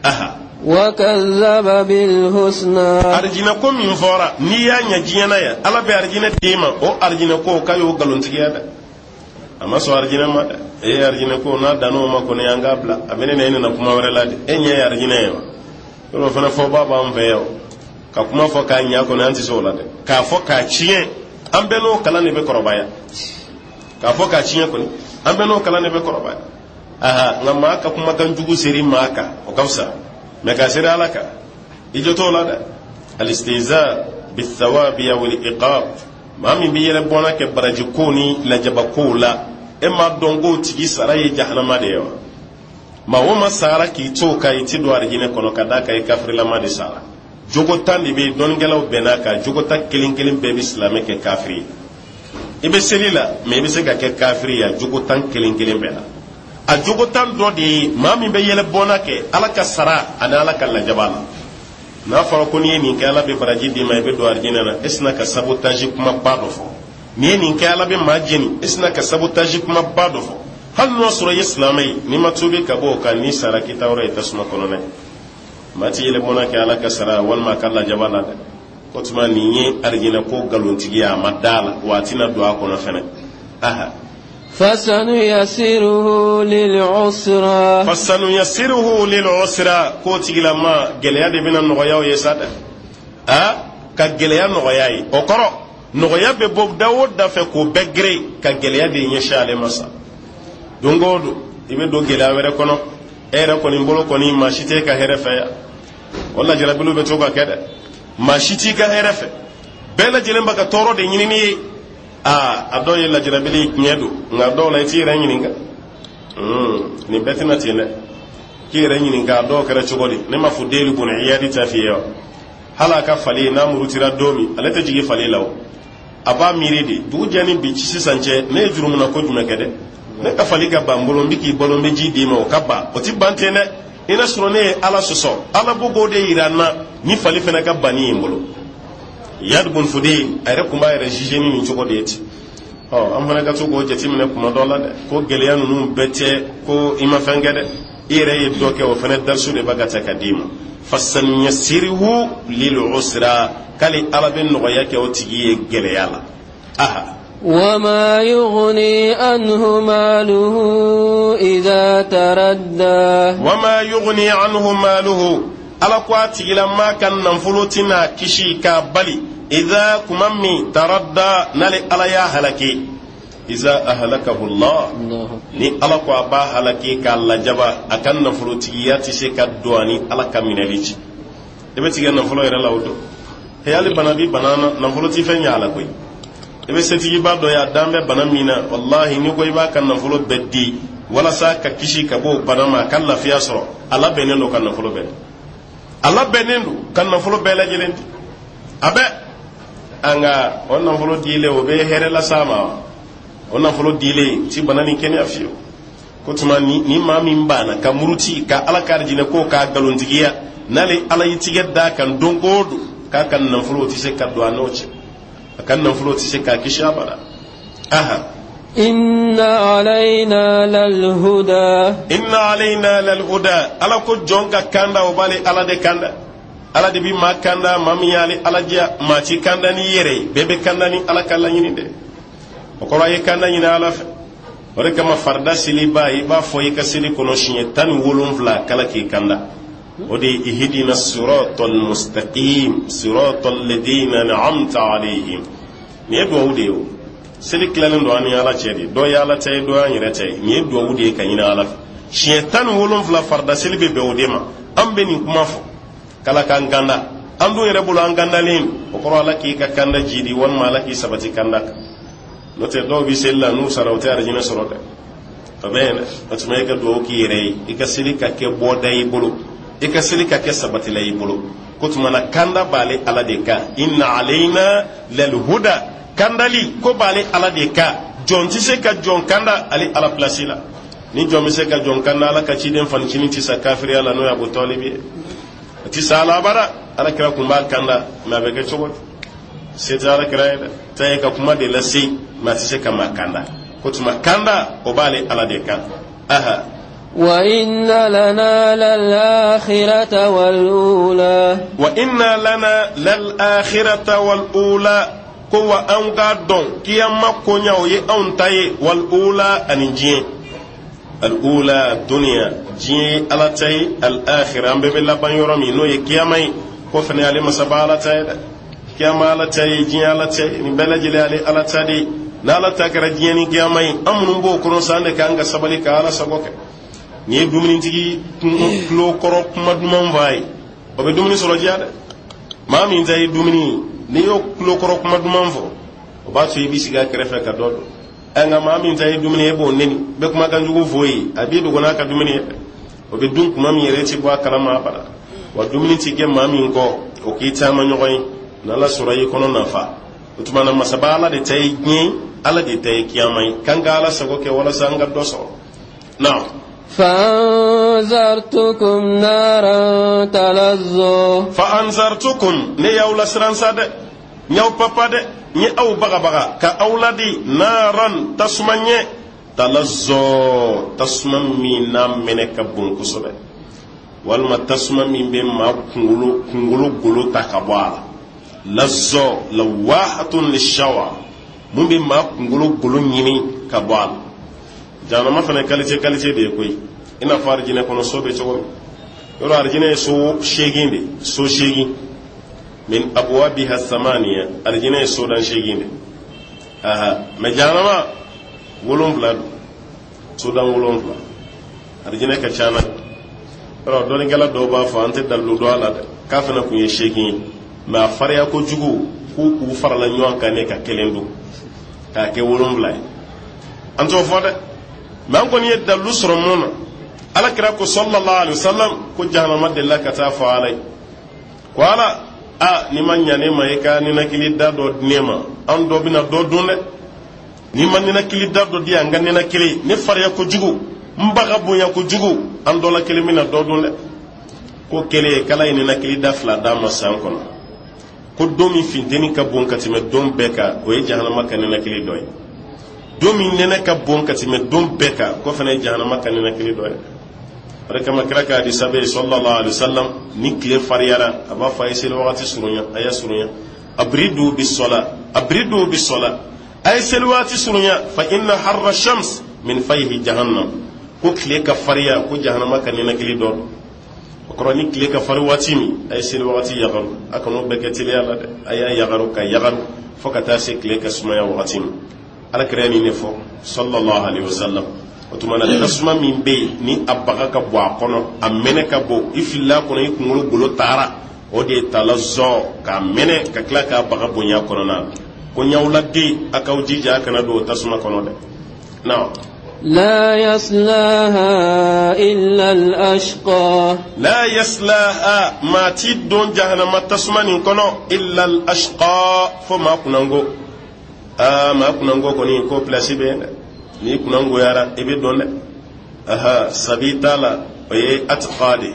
aha. وكذب بالحسنى. Arijinɛ ko min fɔra, n'i y'a ɲɛ diɲɛ na yan, Ala bɛ arijinɛ d'e ma. O arijinɛ ko, k'a y'o nkalontigiya dɛ, a ma sɔn arijinɛ ma dɛ. E ye arijinɛ ko n'a dann'o ma kɔni, an k'a bila a bɛ ne na, e nana kuma wɛrɛ la de. E ɲɛ ye arijinɛ ye wa? Yɔrɔ fana fɔba b'an fɛ yan o. Ka kuma fɔ k'a ɲɛ kɔni, an tɛ se o la dɛ. K'a fɔ k'a tiɲɛ, an bɛɛ n'o kalan de bɛ kɔrɔbaya. K'a fɔ k'a tiɲɛ kɔni, an bɛɛ n'o kalan de bɛ kɔrɔbaya. Aha, nka maa ka kumakan jugu seri maa kan, o ka fisa mɛ ka seri Ala kan, i jo t'o la dɛ. الاستهزاء بالثواب أو العقاب maa min bɛ yɛlɛ bɔnna kɛ baraji ko ni lajaba kow la, e m'a dɔn k'o tigi sara ye jahanama de ye wa? Maa o ma sara k'i to o kan, i ti don arijinɛ kɔnɔ, ka d'a kan i kafirilama de sara. Jogo 10 de bɛ yen, dɔnnikɛlaw bɛnn'a kan, jogo 10 kelen kelen bɛɛ bɛ silamɛ kɛ kafiri ye. I bɛ seli la mɛ, i bɛ se ka kɛ kafiri ye a jogo 10 kelen kelen bɛɛ la. A jogo 10 dɔ de ye maa min bɛ yɛlɛ bɔnna kɛ Ala ka sara ani Ala ka lajaba la. N'a fɔra ko n'i ye nin kɛ, Ala bɛ baraji d'i ma, i bɛ don arijinɛ na, e sina ka sabotage kumaba dɔ fɔ. N'i ye nin kɛ, Ala bɛ maa jeni, e sina ka sabotage kumaba dɔ fɔ. Hali n'o sɔrɔ i ye silamɛ ye, n'i ma tuubi ka bɔ o kan, n'i sara, k'i taa yɔrɔ ye tasuma kɔnɔna ye. Maa ti yɛlɛ bɔnna kɛ Ala ka sara walima a ka lajaba la dɛ. O tuma, nin ye arijinɛ ko nkalontigiya, a ma da la wa, a tɛna don a kɔnɔ fɛnɛ. Aha. فسنيسره للعسرى. فسنيسره للعسرى k'o tigilama, gɛlɛya de bɛna nɔgɔya o ye sa dɛ. A ka gɛlɛya nɔgɔya ye, o kɔrɔ nɔgɔya bɛ bɔ da o da fɛ, k'o bɛɛ gere ka gɛlɛya de ɲɛsin ale ma sa. Don o don, i bɛ don gɛlɛya wɛrɛ kɔnɔ. E yɛrɛ kɔni bolo kɔni, maa si tɛ e ka hɛrɛ fɛ yan. O lajarabiliw bɛ to ka kɛ dɛ. Maa si t'i ka hɛrɛ fɛ, bɛɛ lajɛlen b'a ka tɔɔrɔ de ɲini n'i ye. Aa, a dɔw ye lajarabili tiɲɛ don, nka dɔw la, i t'i yɛrɛ ɲininka. Nin bɛɛ tɛna ten dɛ. K'i yɛrɛ ɲininka, a dɔw kɛra cogo di? Ne ma Fudeli bun Iyadi ta f'i ye wa? Hali a ka fali n'a murutira don min, ale tɛ jigin fali la o, a b'a miiri de: dugu jɛ ni bi sisan cɛ, ne ye jurumuna ko jumɛn kɛ dɛ? Ne ka fali ka ban n bolo, n bɛ k'i balo, n bɛ ji d'i ma, o ka ban, o ti ban ten dɛ. I n'a sɔrɔ ne ye Ala sɔsɔ, Ala b'o k'o de yira n na ni fali fana ka banni ye n bolo. Iyad bun Fudel, a yɛrɛ kun b'a yɛrɛ juger ni nin cogo de ye ten. Ɔ, an fana ka to k'o jateminɛ kuma dɔ la dɛ, ko gɛlɛya ninnu bɛɛ tɛ ko i ma fɛn kɛ dɛ. I yɛrɛ ye dɔ kɛ, o fana darisu de b'a ka ta ka d'i ma. فسنيسره للعسرى k'ale Ala bɛ nɔgɔya kɛ o tigi ye gɛlɛya la. Aha. وما يغني عنه ماله إذا تردى. وما يغني عنه ماله Ala ko a tigilama ka nafolo tɛna kisi k'a bali. إذا kuma min, تردى n'ale Ala y'a halaki. إذا أهلكه الله ni Ala ko a b'a halaki k'a lajaba, a ka nafolotigiya tɛ se ka don ani Ala ka minɛli ci. I bɛ tigɛ nafolo yɛrɛ la o don. He, hali bana bi bana na, nafolo ti fɛn ɲɛ a la koyi. I bɛ setigiba dɔ ye, a dan bɛ bana min na, walahi, n'i ko i b'a ka nafolo bɛɛ di walasa ka kisi ka bɔ o bana ma, a ka lafiya sɔrɔ, a labɛnnen don ka nafolo bɛɛ di, a labɛnnen don ka nafolo bɛɛ lajɛlen di. A bɛ an ka o nafolo dilen, o bɛ hɛrɛ las'a ma wa? O nafolo dilen ti bana ni kɛnɛya fiyewu. Ko tuma ni maa min banna ka muruti ka Ala ka arijinɛ ko k'a nkalontigiya, n'ale Ala y'i tigɛ d'a kan don o don, k'a ka nafolo tɛ se ka don a n'o cɛ, a ka nafolo tɛ se k'a kisi abada. Aha. Inna alayna lalhuda. Inna alayna lalhuda. Ala ko jɔn ka kanda o b'ale Ala de kanda. Ala de bi maa kanda, maa min y'ale Ala diya. Maa ti kanda ni yɛrɛ ye, bɛɛ bɛ kanda ni Ala ka laɲini de. O kɔrɔ a ye kanda ɲini Ala fɛ. O de kama farida seliba, i b'a fɔ i ka seli kɔnɔ siɲɛ 17 k'Ala k'i kanda. O de ye ihdina siratal mustaqim siratal ladina an'amta alayhim. Nin ye duwawu de ye o. Seli tilalen don an ni Ala cɛ de. Dɔ ye Ala ta ye, dɔ y'an yɛrɛ ta ye. Nin ye duwawu de ye ka ɲini Ala fɛ. Siɲɛ 17 farida seli bɛ bɛn o de ma. An bɛ nin kuma fɔ k'Ala k'an kanda. An dun yɛrɛ bolo an kandalen. O kɔrɔ Ala k'i ka kanda jidi, walima Ala k'i sabati kanda kan. N'o tɛ dɔw bɛ seli la n'u sara u tɛ arijinɛ sɔrɔ dɛ. O bɛ yen dɛ. O tuma e ka duwawu k'i yɛrɛ ye, i ka seli ka kɛ bɔda y'i bolo, i ka seli ka kɛ sabatila y'i bolo. Ko tuma na kanda b'ale Ala de kan. Inna alayna lalhuda. Kandali ko b'ale Ala de kan. Jɔn tɛ se ka jɔn kanda ale Ala pilasi la. Ni jɔn bɛ se ka jɔn kanda, Ala ka ciden fanicinin tɛ sa kafiriya la, n'o ye Abu Talib ye. A tɛ sa Ala abada. Ala kira kun b'a kanda, mɛ a bɛ kɛ cogo di? Se tɛ Ala kira ye dɛ. Ta ye ka kuma de lase, mɛ a tɛ se ka maa kanda. Ko tuma kanda o b'ale Ala de kan. Aha. Wa inna lana lal-akhirata wal-ula. Wa inna lana lal-akhirata wal-ula. Ko wa anw k'a dɔn kiyama koɲa o ye anw ta ye, wal-ula ani diɲɛ. Al-ula dunya, diɲɛ ye Ala ta ye, al-akhira an bɛɛ bɛ laban yɔrɔ min n'o ye kiyama ye, ko fana ale masaba Ala ta ye dɛ. Kiyama Ala ta ye, diɲɛ Ala ta ye, nin bɛɛ lajɛlen ale Ala ta de ye. N'Ala ta kɛra diɲɛ ni kiyama ye, an minnu b'o kɔnɔ sa, an de k'an ka sabali ka Ala sago kɛ. N'i ye dumunitigi tulo kɔrɔ kuma duman fɔ a ye, o bɛ dumuni sɔrɔ diya dɛ. Maa min ta ye dumuni ye, n'i y'o tulo kɔrɔ kuma duman fɔ, o b'a to i b'i sigi a kɛrɛfɛ ka dɔ dun. Nka maa min ta ye dumuni ye, e b'o neni, bɛ kumakan jugu f'o ye, a b'i dogo n'a ka dumuni ye dɛ. O bɛ dun kuma min yɛrɛ ti bɔ a kalama abada. Wa dumuni ti kɛ maa min kɔ, o k'i taama ɲɔgɔn ye. N'Ala sɔrɔ i kɔnɔ nafa. O tuma na masaba Ala de ta ye diɲɛ, Ala de ta ye kiyama ye. K'an ka Ala sago kɛ walasa an ka dɔ sɔrɔ. Naam. Fa'anzartukum naran talazzo. Fa'anzartukum, ne y'aw lasiran sa dɛ, n y'aw papa dɛ, n ye aw bagabaga ka aw ladi naran tasuma ɲɛ, talazzo, tasuma min n'a mɛnɛ ka bon kosɛbɛ, walima tasuma min bɛ maa kunkolo golo ta ka bɔ a la. Lazzo lawahatun lishawa, mun bɛ maa kunkolo golo ɲimi ka bɔ a la. Jahanama fana qualité qualité de ye koyi. I n'a fɔ arijinɛ kɔnɔ so bɛ cogo min. Yɔrɔ arijinɛ ye so 8 de, so 8. Min abwabiha thamaniya, arijinɛ ye sodan 8 de. Aha, mɛ jahanama 7 don, sodan 7. Arijinɛ ka ca na. Yɔrɔ dɔnnikɛla dɔw b'a fɔ an tɛ dalilu dɔn a la dɛ, k'a fana kun ye 8 ye, mɛ a fariya kojugu k'u k'u farala ɲɔgɔn kan ne ka kelen don k'a kɛ 7 ye. An t'o fɔ dɛ, mɛ an kɔni ye dalilu sɔrɔ mun na. Ala kira ko sallallahu alaihi wasallam ko jahanama delila ka taa fɔ Ala ye ko Ala, a n'i ma ɲa ne ma i ka ninakili da dɔ di ne ma, an dɔ bɛna dɔ dun dɛ. N'i ma ninakili da dɔ di yan, n ka ninakili ne fariya kojugu, n baga bonya kojugu, an dɔ la kelen bɛna dɔ dun dɛ. Ko kelen k'Ala ye ninakili da 2 d'a ma san kɔnɔ. Ko don min funteni ka bon ka tɛmɛ don bɛɛ kan, o ye jahanama ka ninakili dɔ ye. Don min nɛnɛ ka bon ka tɛmɛ don bɛɛ kan, k'o fana ye jahanama ka ninakili dɔ ye. O de kama kira ka hadisa bɛ yen sallallahu alaihi wasallam, ni tile fariyara a b'a fɔ a ye seli wagati surunya, a y'a surunya. Abridu bis-sala, abridu bis-sala, a ye seli wagati surunya. Fa inna harra shams min fayhi jahannam. Ko tile ka fariya, ko jahanama ka ninakili dɔ don. O kɔrɔ ni tile ka fari waati min, a ye seli wagati yagaru, a kan'o bɛɛ kɛ teliya la dɛ, a y'a yagaru ka yagaru fo ka taa se tile ka sumaya wagati min. Ala kira ye nin de fɔ sallallahu alaihi wasallam. O tuma na tasuma min bɛ yen ni a baga ka bɔ a kɔnɔ, a mɛnɛ ka bɔ, i filila a kɔnɔ, i kunkolo golo taara, o de ye talazɔ, k'a mɛnɛ ka tila k'a baga bonya kɔnɔna. Ko n y'aw ladi, a k'aw jija a kana don o tasuma kɔnɔ dɛ. Naam. لا يصلاها إلا الأشقى. لا يصلاها ما تدون جهنم تسمى نكونو إلا الأشقى فما كنانغو. Aa, maa kunnango kɔni ko pilasi bɛ yen dɛ. N'i kunnangoyara, i bɛ dɔn dɛ. Aha, sabi t'a la, o ye atqa de.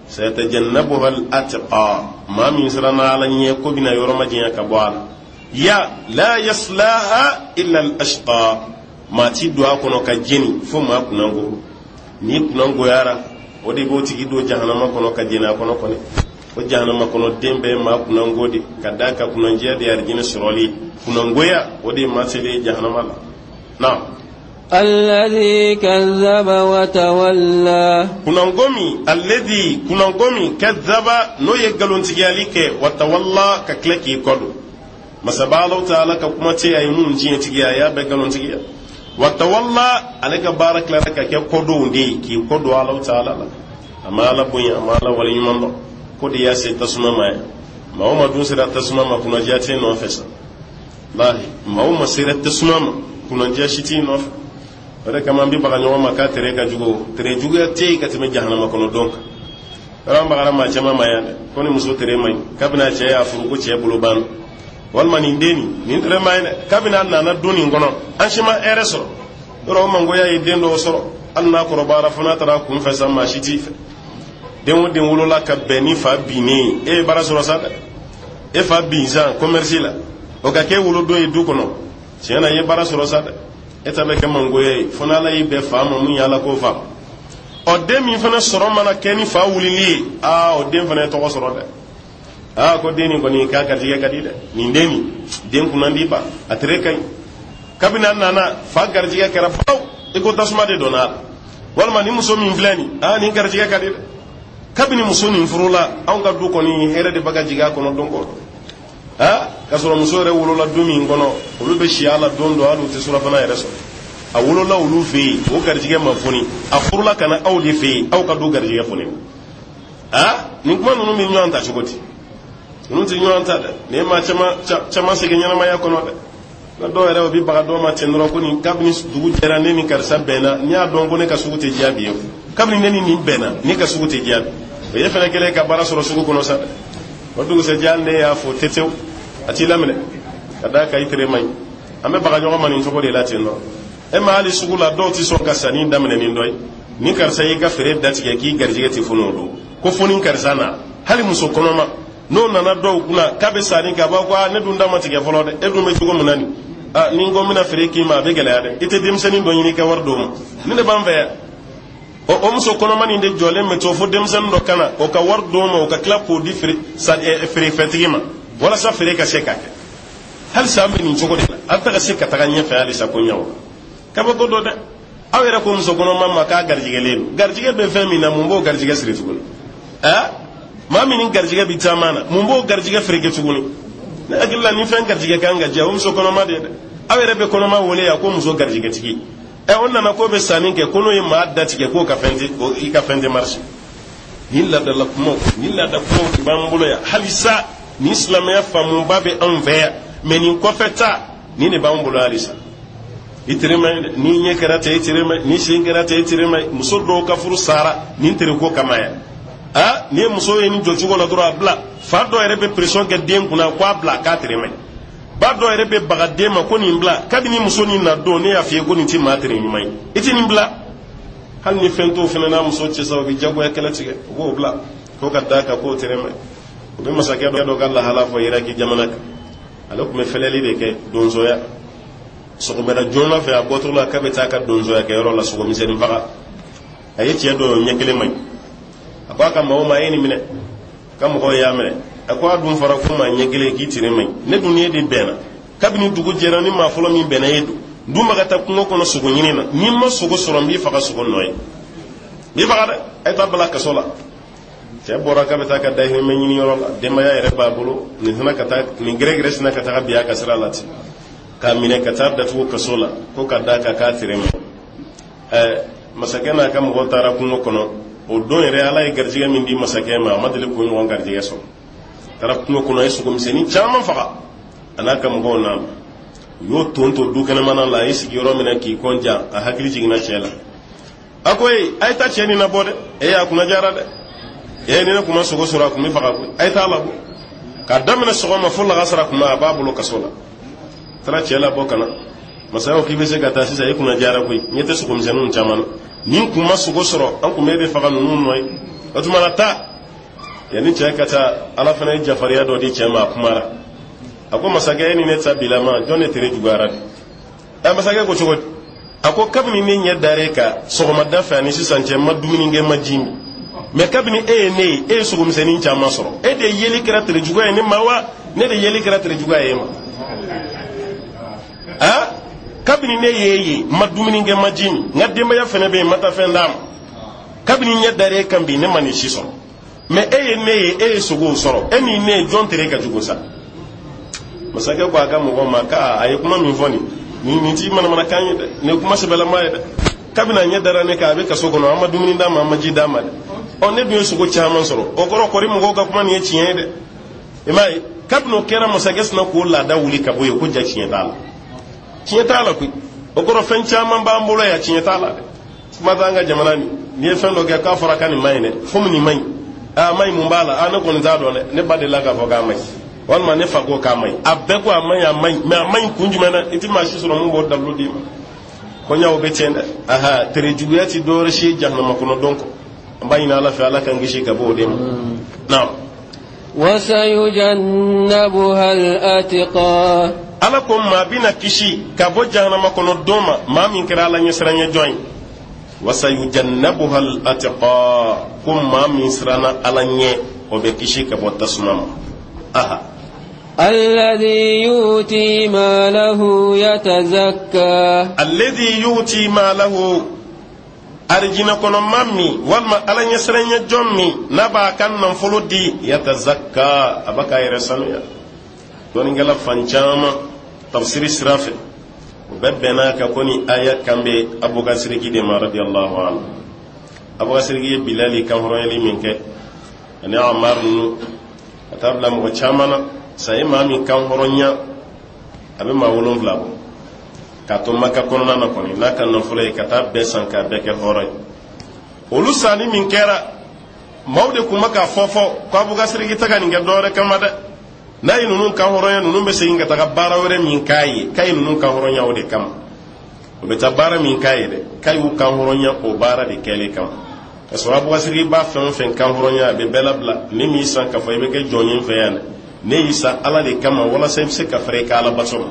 Sayatajannabuha al atqa, maa min siranna Ala ɲɛ ko bɛna yɔrɔ majanya ka bɔ a la. Ya la yaslaha illa al ashqa, maa ti don a kɔnɔ ka jeni fo maa kunnango. N'i kunnangoyara, o de b'o tigi don jahanama kɔnɔ ka jeni a kɔnɔ kɔni. O jahanama kɔnɔ den bɛɛ maa kunnango de, ka d'a kan kunnandiya de ye arijinɛ sɔrɔli. Kunnangoya, o de ye maa selen jahanama la. Na الذي كذب وتولى. Kunnango min, alladhi, kunnango min, kadhaba, n'o ye nkalontigiyali kɛ, wa tawalla, ka tila k'i kɔ don. Masaba Alahu taala ka kuma tɛ a ye minnu tiɲɛtigiya, a y'a bɛɛ nkalontigiya. Wa tawalla, ale ka baara tilara ka kɛ kɔdonw de ye, k'i kɔ don Alahu taala la. A ma Ala bonya, a ma Ala waleɲuman dɔn, ko de y'a se tasuma ma yan. Maa o maa dun sera tasuma ma, kunnadiya tɛ nɔfɛ sa. Lahi, maa o maa sera tasuma ma, kunnadiya si t'i nɔfɛ. O de kama an bɛ baga ɲɔgɔn ma k'a tere ka jugu. Tere juguya tɛ yen ka tɛmɛ jahanama kɔnɔ dɔn kan. Yɔrɔ an bagara maa caman ma yan dɛ, ko ni muso tere man ɲi, kabini a cɛ y'a furu ko cɛ bolo banna, walima nin den nin tere man ɲi dɛ, kabini a nana don nin kɔnɔ, an si ma hɛrɛ sɔrɔ. Yɔrɔ o mangoya ye den dɔw sɔrɔ, hali n'a kɔrɔbayara, fo n'a taara kun fɛ sa, maa si t'i fɛ. Den o den wolola ka bɛn ni fa binnen ye, e ye baara sɔrɔ sa dɛ. E fa bin san commerce la, o ka kɛ wolodon ye du kɔnɔ, tiɲɛ na, i ye baara sɔrɔ sa dɛ. E ta bɛ kɛ mangoya ye fo n'Ala y'i bɛn fa ma mun ye Ala k'o fa. Ɔ, den min fana sɔrɔ mana kɛ ni fa wulili ye, aa, o den fana ye tɔgɔ sɔrɔ dɛ. Aa, ko den nin kɔni k'a garijɛgɛ ka di dɛ. Nin den nin, den kunnandi ba, a tere ka ɲi. Kabini a nana, fa garijɛgɛ kɛra baw i ko tasuma de donna a la. Walima ni muso min filɛ nin, aa, nin garijɛgɛ ka di dɛ. Kabini muso nin furula, anw ka du kɔni hɛrɛ de bɛ ka jigin a kɔnɔ don o don. Aa, k'a sɔrɔ muso yɛrɛ wolola du min kɔnɔ, olu bɛ si a la don dɔ, hali u tɛ surafana yɛrɛ sɔrɔ. A wolola olu fɛ yen, o garijɛgɛ ma foni. A furula ka na aw de fɛ yen, aw ka du garijɛgɛ foni. Aa, nin kuma ninnu bɛ ɲɔgɔn ta cogo di? Ninnu tɛ ɲɔgɔn ta dɛ. Nin ye maa caman caman segin ɲɛnamaya kɔnɔ dɛ. Nka dɔw yɛrɛ, o bɛ baga dɔw ma ten dɔrɔn ko nin, kabini dugu jɛra, ne ni karisa bɛnna, n'i y'a dɔn ko ne ka sugu tɛ diya bi ye, kabini ne ni nin bɛnna, ne ka sugu tɛ diya bi. O ye fɛnɛ kɛlen ka baara sɔrɔ sugu kɔnɔ sa dɛ. O dugusɛjɛ, hali ne y'a fɔ tetew, a t'i laminɛ, ka d'a kan i tere man ɲi. An bɛ baga ɲɔgɔn ma nin cogo de la ten dɔrɔn. E ma, hali sugu la, dɔw tɛ sɔn ka sanni daminɛ nin dɔ ye. Ni karisa y'i ka feere datigɛ k'i garijɛgɛ tɛ foni o don, ko fo ni karisa na. Hali muso kɔnɔma, n'o nana dɔw kunna k'a bɛ sanni kɛ, a b'a fɔ ko aa, ne dun da ma tigɛ fɔlɔ dɛ. E dun bɛ cogo min na nin, aa, ni n ko n bɛna feere k'i ma, a bɛ gɛlɛya dɛ. I tɛ denmisɛnnin dɔ ɲini i ka wari d'o ma. Nin de b'an fɛ yan. O muso kɔnɔma nin de jɔlen bɛ to fo denmisɛnnin dɔ ka na, o ka wari d'o ma, o ka tila k'o di feere feerefɛntigi ma walasa feere ka se ka kɛ. Halisa an bɛ nin cogo de la, an tɛ ka se ka taga ɲɛfɛ halisa. Ko ɲɛ o kabako dɔ dɛ. Aw yɛrɛ ko muso kɔnɔma ma k'a garijɛgɛlen don. Garijɛgɛ bɛ fɛn min na, mun b'o garijɛgɛ siri tuguni? Ɛ, maa min ni garijɛgɛ bɛ taama na, mun b'o garijɛgɛ fereke tuguni? Ne hakili la, ni fɛn garijɛgɛ kan ka diya, o muso kɔnɔma de ye dɛ. Aw yɛrɛ bɛ kɔnɔma wele yan ko muso garijɛgɛtigi. Ɛ, o nana k'o bɛ sanni kɛ, ko n'o ye maa datigɛ, k'o ka fɛn tɛ, i ka fɛn tɛ marché. Nin laadala kumaw, nin laada kumaw de b'an bolo yan halisa. Nin silamɛya faamuba bɛ anw fɛ yan, mɛ nin kɔfɛ ta nin de b'an bolo halisa. I tere ma ɲi dɛ. Ni ɲɛ kɛra ten, i tere ma ɲi. Ni sen kɛra ten, i tere ma ɲi. Muso dɔw ka furu sara nin tere ko kama yan. Aa, ni ye muso ye nin jɔcogo la dɔrɔn, a bila. Fa dɔw yɛrɛ bɛ pression kɛ den kunna ko a bila, k'a tere ma ɲi. Ba dɔw yɛrɛ bɛ baga den ma ko nin bila. Kabini muso nin na don, ne y'a f'i ye ko nin tɛ maa tere ɲuman ye, i tɛ nin bila. Hali ni fɛn t'o fana n'a muso cɛ sa, o bɛ jagoya kɛlɛ tigɛ, u b'o bila ko ka d'a kan k'o tere ma ɲi. O bɛ masakɛ dɔ ka lahala fɔ Iraki jamana kan. Ale tun bɛ fɛlɛli de kɛ, donsoya. Sɔgɔmada joona fɛ, a bɔtɔ la k'a bɛ taa ka donsoya kɛyɔrɔ la, sogomisɛnnin faga, a ye cɛ dɔ ye, ɲɛ kelen man ɲi. A ko a ka maaw ma: a ye nin minɛ. Ka mɔgɔw y'a minɛ. A ko a dun fɔra ko maa ɲɛ kelen k'i tere man ɲi. Ne dun ye de bɛnna kabini dugu jɛra, ni maa fɔlɔ min bɛnna e don. N dun ma ka taa kungo kɔnɔ sogo ɲini na. N'i ma sogo sɔrɔ, n b'i faga sogo nɔ ye, n b'i faga dɛ. A ye taa bila kaso la. Cɛ bɔra k'a bɛ taa ka dahirimɛ ɲini yɔrɔ la, denbaya yɛrɛ b'a bolo. Nin fana ka taa nin gɛrɛgɛrɛ sinna ka taga bin a ka sira la ten, k'a minɛ ka taa datugu kaso la, ko ka d'a kan k'a tere ma. Ɛɛ, masakɛ n'a ka mɔgɔw taara kungo kɔnɔ. O don yɛrɛ, Ala ye garijɛgɛ min di masakɛ ma, a ma deli k'o ɲɔgɔn garijɛgɛ sɔrɔ. Taara kungo kɔnɔ, a ye sogomisɛnnin caman faga. A n'a ka mɔgɔw nana, u y'o ton to du kɛnɛmana la. A ye sigiyɔrɔ minɛ k'i kɔnja, a hakili jiginna cɛ la. A ko ee, a ye taa cɛ nin labɔ dɛ. Ee, a kunna jara dɛ. Ee, ni ne kun ma sogo sɔrɔ, a kun bɛ faga koyi. A ye taa labɔ. K'a daminɛ sɔgɔma fo lagasara kuma, a b'a bolo kaso la. Taara cɛ labɔ ka na. Masakɛ ko k'i bɛ se ka taa sisan, e kunna diyara koyi, ɲɛ tɛ sogomisɛnninw caman na. Ni kun ma sogo sɔrɔ, an kun bɛ e de faga ninnu nɔ ye. O tuma na taa. Yanni cɛ ka taa, Ala fana ye jafariya dɔ di cɛ ma, a kumara. A ko masakɛ, e ni ne ta bilama, jɔn de tere juguyara bi? Ɛ, masakɛ ko cogo di? A ko kabini ne ɲɛ dara e kan sɔgɔmada fɛ ani sisan cɛ, n ma dumuni kɛ, n ma ji min. Mɛ kabini e ye ne ye, e ye sogomisɛnnin caman sɔrɔ. E de yeli kɛra tere juguya ye ne ma wa? Ne de yeli kɛra tere juguya ye e ma? A kabini ne y'e ye, n ma dumuni kɛ, n ma ji min, n ka denbaya fana bɛ yen, n ma taa fɛn d'a ma. Kabini n ɲɛ dara e kan bi, ne ma nin si sɔrɔ. Mɛ e ye ne ye, e ye sogow sɔrɔ. E ni ne ye, jɔn tere ka jugu sa? Masakɛ ko a ka mɔgɔw ma k'a a ye kuma min fɔ nin nin ti manamanakan ye dɛ, nin ye kuma sɛbɛlama ye dɛ. Kabini a ɲɛ dara ne kan, a bɛ kaso kɔnɔ, an ma dumuni d'a ma, an ma ji d'a ma dɛ. Ɔ, ne dun ye sogo caman sɔrɔ, o kɔrɔ kɔri mɔgɔw ka kuma nin ye tiɲɛ ye dɛ. I m'a ye, kabini o kɛra, masakɛ sina k'o laada wuli ka bɔ yen ko ja tiɲɛ t'a la, tiɲɛ t'a la koyi. O kɔrɔ fɛn caman b'an bolo yan, tiɲɛ t'a la dɛ. Kuma t'an ka jamana nin, n'i ye fɛn dɔ kɛ k'a fɔra ka nin man ɲi dɛ, fo nin man ɲi, aa man ɲi, mun b'a la? Aa, ne kɔni t'a dɔn dɛ, ne ba delila k'a fɔ k'a man ɲi, walima ne fa ko k'a man ɲi, a bɛɛ ko a man ɲi, a man ɲi, mɛ a man ɲi kun jumɛn na? I ti maa si sɔrɔ mun b'o dalilu d'i ma. Koɲaw bɛ ten dɛ. Aha, tere juguya ti dɔwɛrɛ si ye jahanama kɔnɔ don kɔ. An b'a ɲini Ala fɛ, Ala k'an kisi ka bɔ o de ma. Naam. وسيجنبها الأتقى. Ala ko maa bɛna kisi ka bɔ jahanama kɔnɔ don ma, maa min kɛra Ala ɲɛsiranɲɛ jɔn ye. Wasayujannabuha al-atqa, ko maa min siranna Ala ɲɛ, o bɛ kisi ka bɔ tasuma ma. Aha. الذي يؤتي ماله يتزكى. Alladhi yuti malahu, arijinɛ kɔnɔ maa min walima Ala ɲɛsiranɲɛ jɔn min n'a b'a ka nafolo di, yatazakka, a b'a k'a yɛrɛ sanuya. Dɔnnikɛla fan caman tafsiri sira fɛ, o bɛɛ bɛnna kan ko ni aya kan bɛ Abubakar Siriki de ma, radiyallahu anhu. Abubakar Siriki ye Bilali kanhɔrɔnyali min kɛ ani Amar ninnu ka taa bila mɔgɔ caman na, sa ye maa min kanhɔrɔnya, a bɛ maa 7 bɔ k'a to Maka kɔnɔna na kɔni, n'a ka nafolo ye ka taa bɛɛ san k'a bɛɛ kɛ hɔrɔn ye. Olu sanni min kɛra, maaw de tun bɛ k'a fɔ fɔ ko Abubakar Siriki tɛ ka nin kɛ dɔwɛrɛ kama dɛ, n'a ye ninnu kan hɔrɔnya, ninnu bɛ segin ka taga baara wɛrɛ min k'a ye, k'a ye ninnu kan hɔrɔnya o de kama. O bɛ taa baara min k'a ye dɛ, k'a y'u kan hɔrɔnya o baara de kɛlen kama. Ka sɔrɔ Abubakar Siriki b'a fɛn o fɛn kan hɔrɔnya, a bɛ bɛɛ labila. Ne m'i san k'a fɔ i bɛ kɛ jɔn ye n fɛ yan dɛ, ne y'i san Ala de kama, walasa i bɛ se ka fɛrɛ i ka Ala bato ma.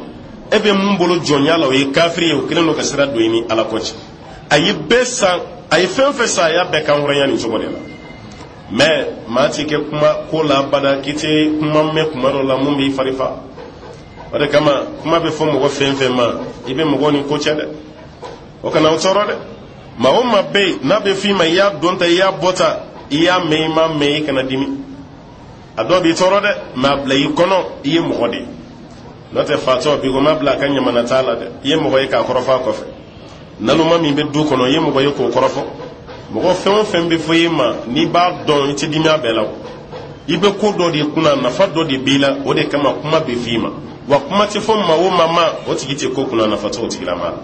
E bɛ mun bolo jɔnya la, o ye kafiri ye, o kɛlen don ka sira don i ni Ala ko cɛ. A ye bɛɛ san, a ye fɛn fɛn san, a y'a bɛɛ kan hɔrɔnya nin cogo de la. Mɛ maa ti kɛ kuma ko la abada k'i tɛ kuma mɛn kuma dɔ la mun b'i fari fa. O de kama kuma bɛ fɔ mɔgɔ fɛn fɛn ma, i bɛ mɔgɔ ni ko cɛ dɛ, o kana aw tɔɔrɔ dɛ. Maa o maa bɛ yen n'a bɛ f'i ma, i y'a dɔn ta, i y'a bɔ ta, i y'a mɛn, i m'a mɛn, i kana dimi. A dɔw b'i tɔɔrɔ dɛ, mɛ a bila i kɔnɔ i ye mɔgɔ de ye. N'o tɛ fatɔ bi ko ma bila a ka ɲamana t'a la dɛ, i ye mɔgɔ ye k'a kɔrɔfɔ a kɔfɛ. Naloma min bɛ du kɔnɔ, i ye mɔgɔ ye k'o kɔrɔfɔ. Mɔgɔ fɛn o fɛn bɛ fɔ i ma, n'i b'a dɔn, i tɛ dimi a bɛɛ la o. I bɛ ko dɔ de kunna, nafa dɔ de b'i la, o de kama kuma bɛ f'i ma. Wa kuma tɛ fɔ maa o maa ma, o tigi tɛ ko kunna, nafa t'o tigilama la.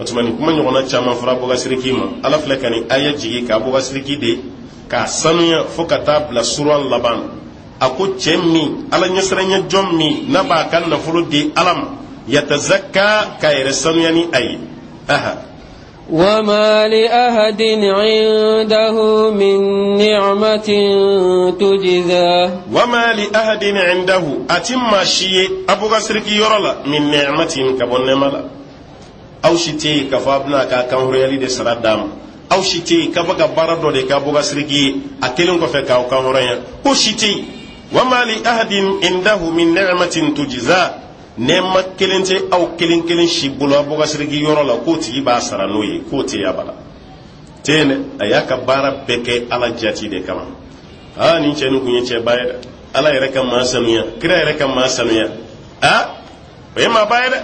O tuma nin kuma ɲɔgɔnna caman fɔra Abubakar Siriki ma. Ala filɛ ka nin aya jigin ka Abubakar Siriki de k'a sanuya fo ka taa bila suran laban. A ko cɛ min, Ala ɲɛsiranɲɛ jɔn min n'a b'a ka nafolo di Ala ma, yatazakka, k'a yɛrɛ sanuya ni a ye. Aha. وما لأحد عنده من نعمة تجزى. وما لأحد عنده, a ti maa si ye Abubakar Siriki yɔrɔ la, min ni'matin, ka bɔ nɛɛma la. Aw si tɛ yen k'a fɔ a bɛna k'a kanhɔrɔnyali de sara d'a ma. Aw si tɛ yen k'a fɔ ka baara dɔ de kɛ Abubakar Siriki ye a kelen kɔfɛ k'aw kanhɔrɔnya, ko si tɛ yen. Wama li ahadin indahu min ni'matin tujza, nɛɛma kelen tɛ aw kelen kelen si bolo Abubakar Siriki yɔrɔ la k'o tigi b'a sara n'o ye, k'o tɛ abada tɛ yen dɛ. A y'a ka baara bɛɛ kɛ Ala jati de kama. Aa, nin cɛ nin kun ye cɛba ye dɛ. Ala yɛrɛ ka maa sanuya, kira yɛrɛ ka maa sanuya, aa, o ye maaba ye dɛ.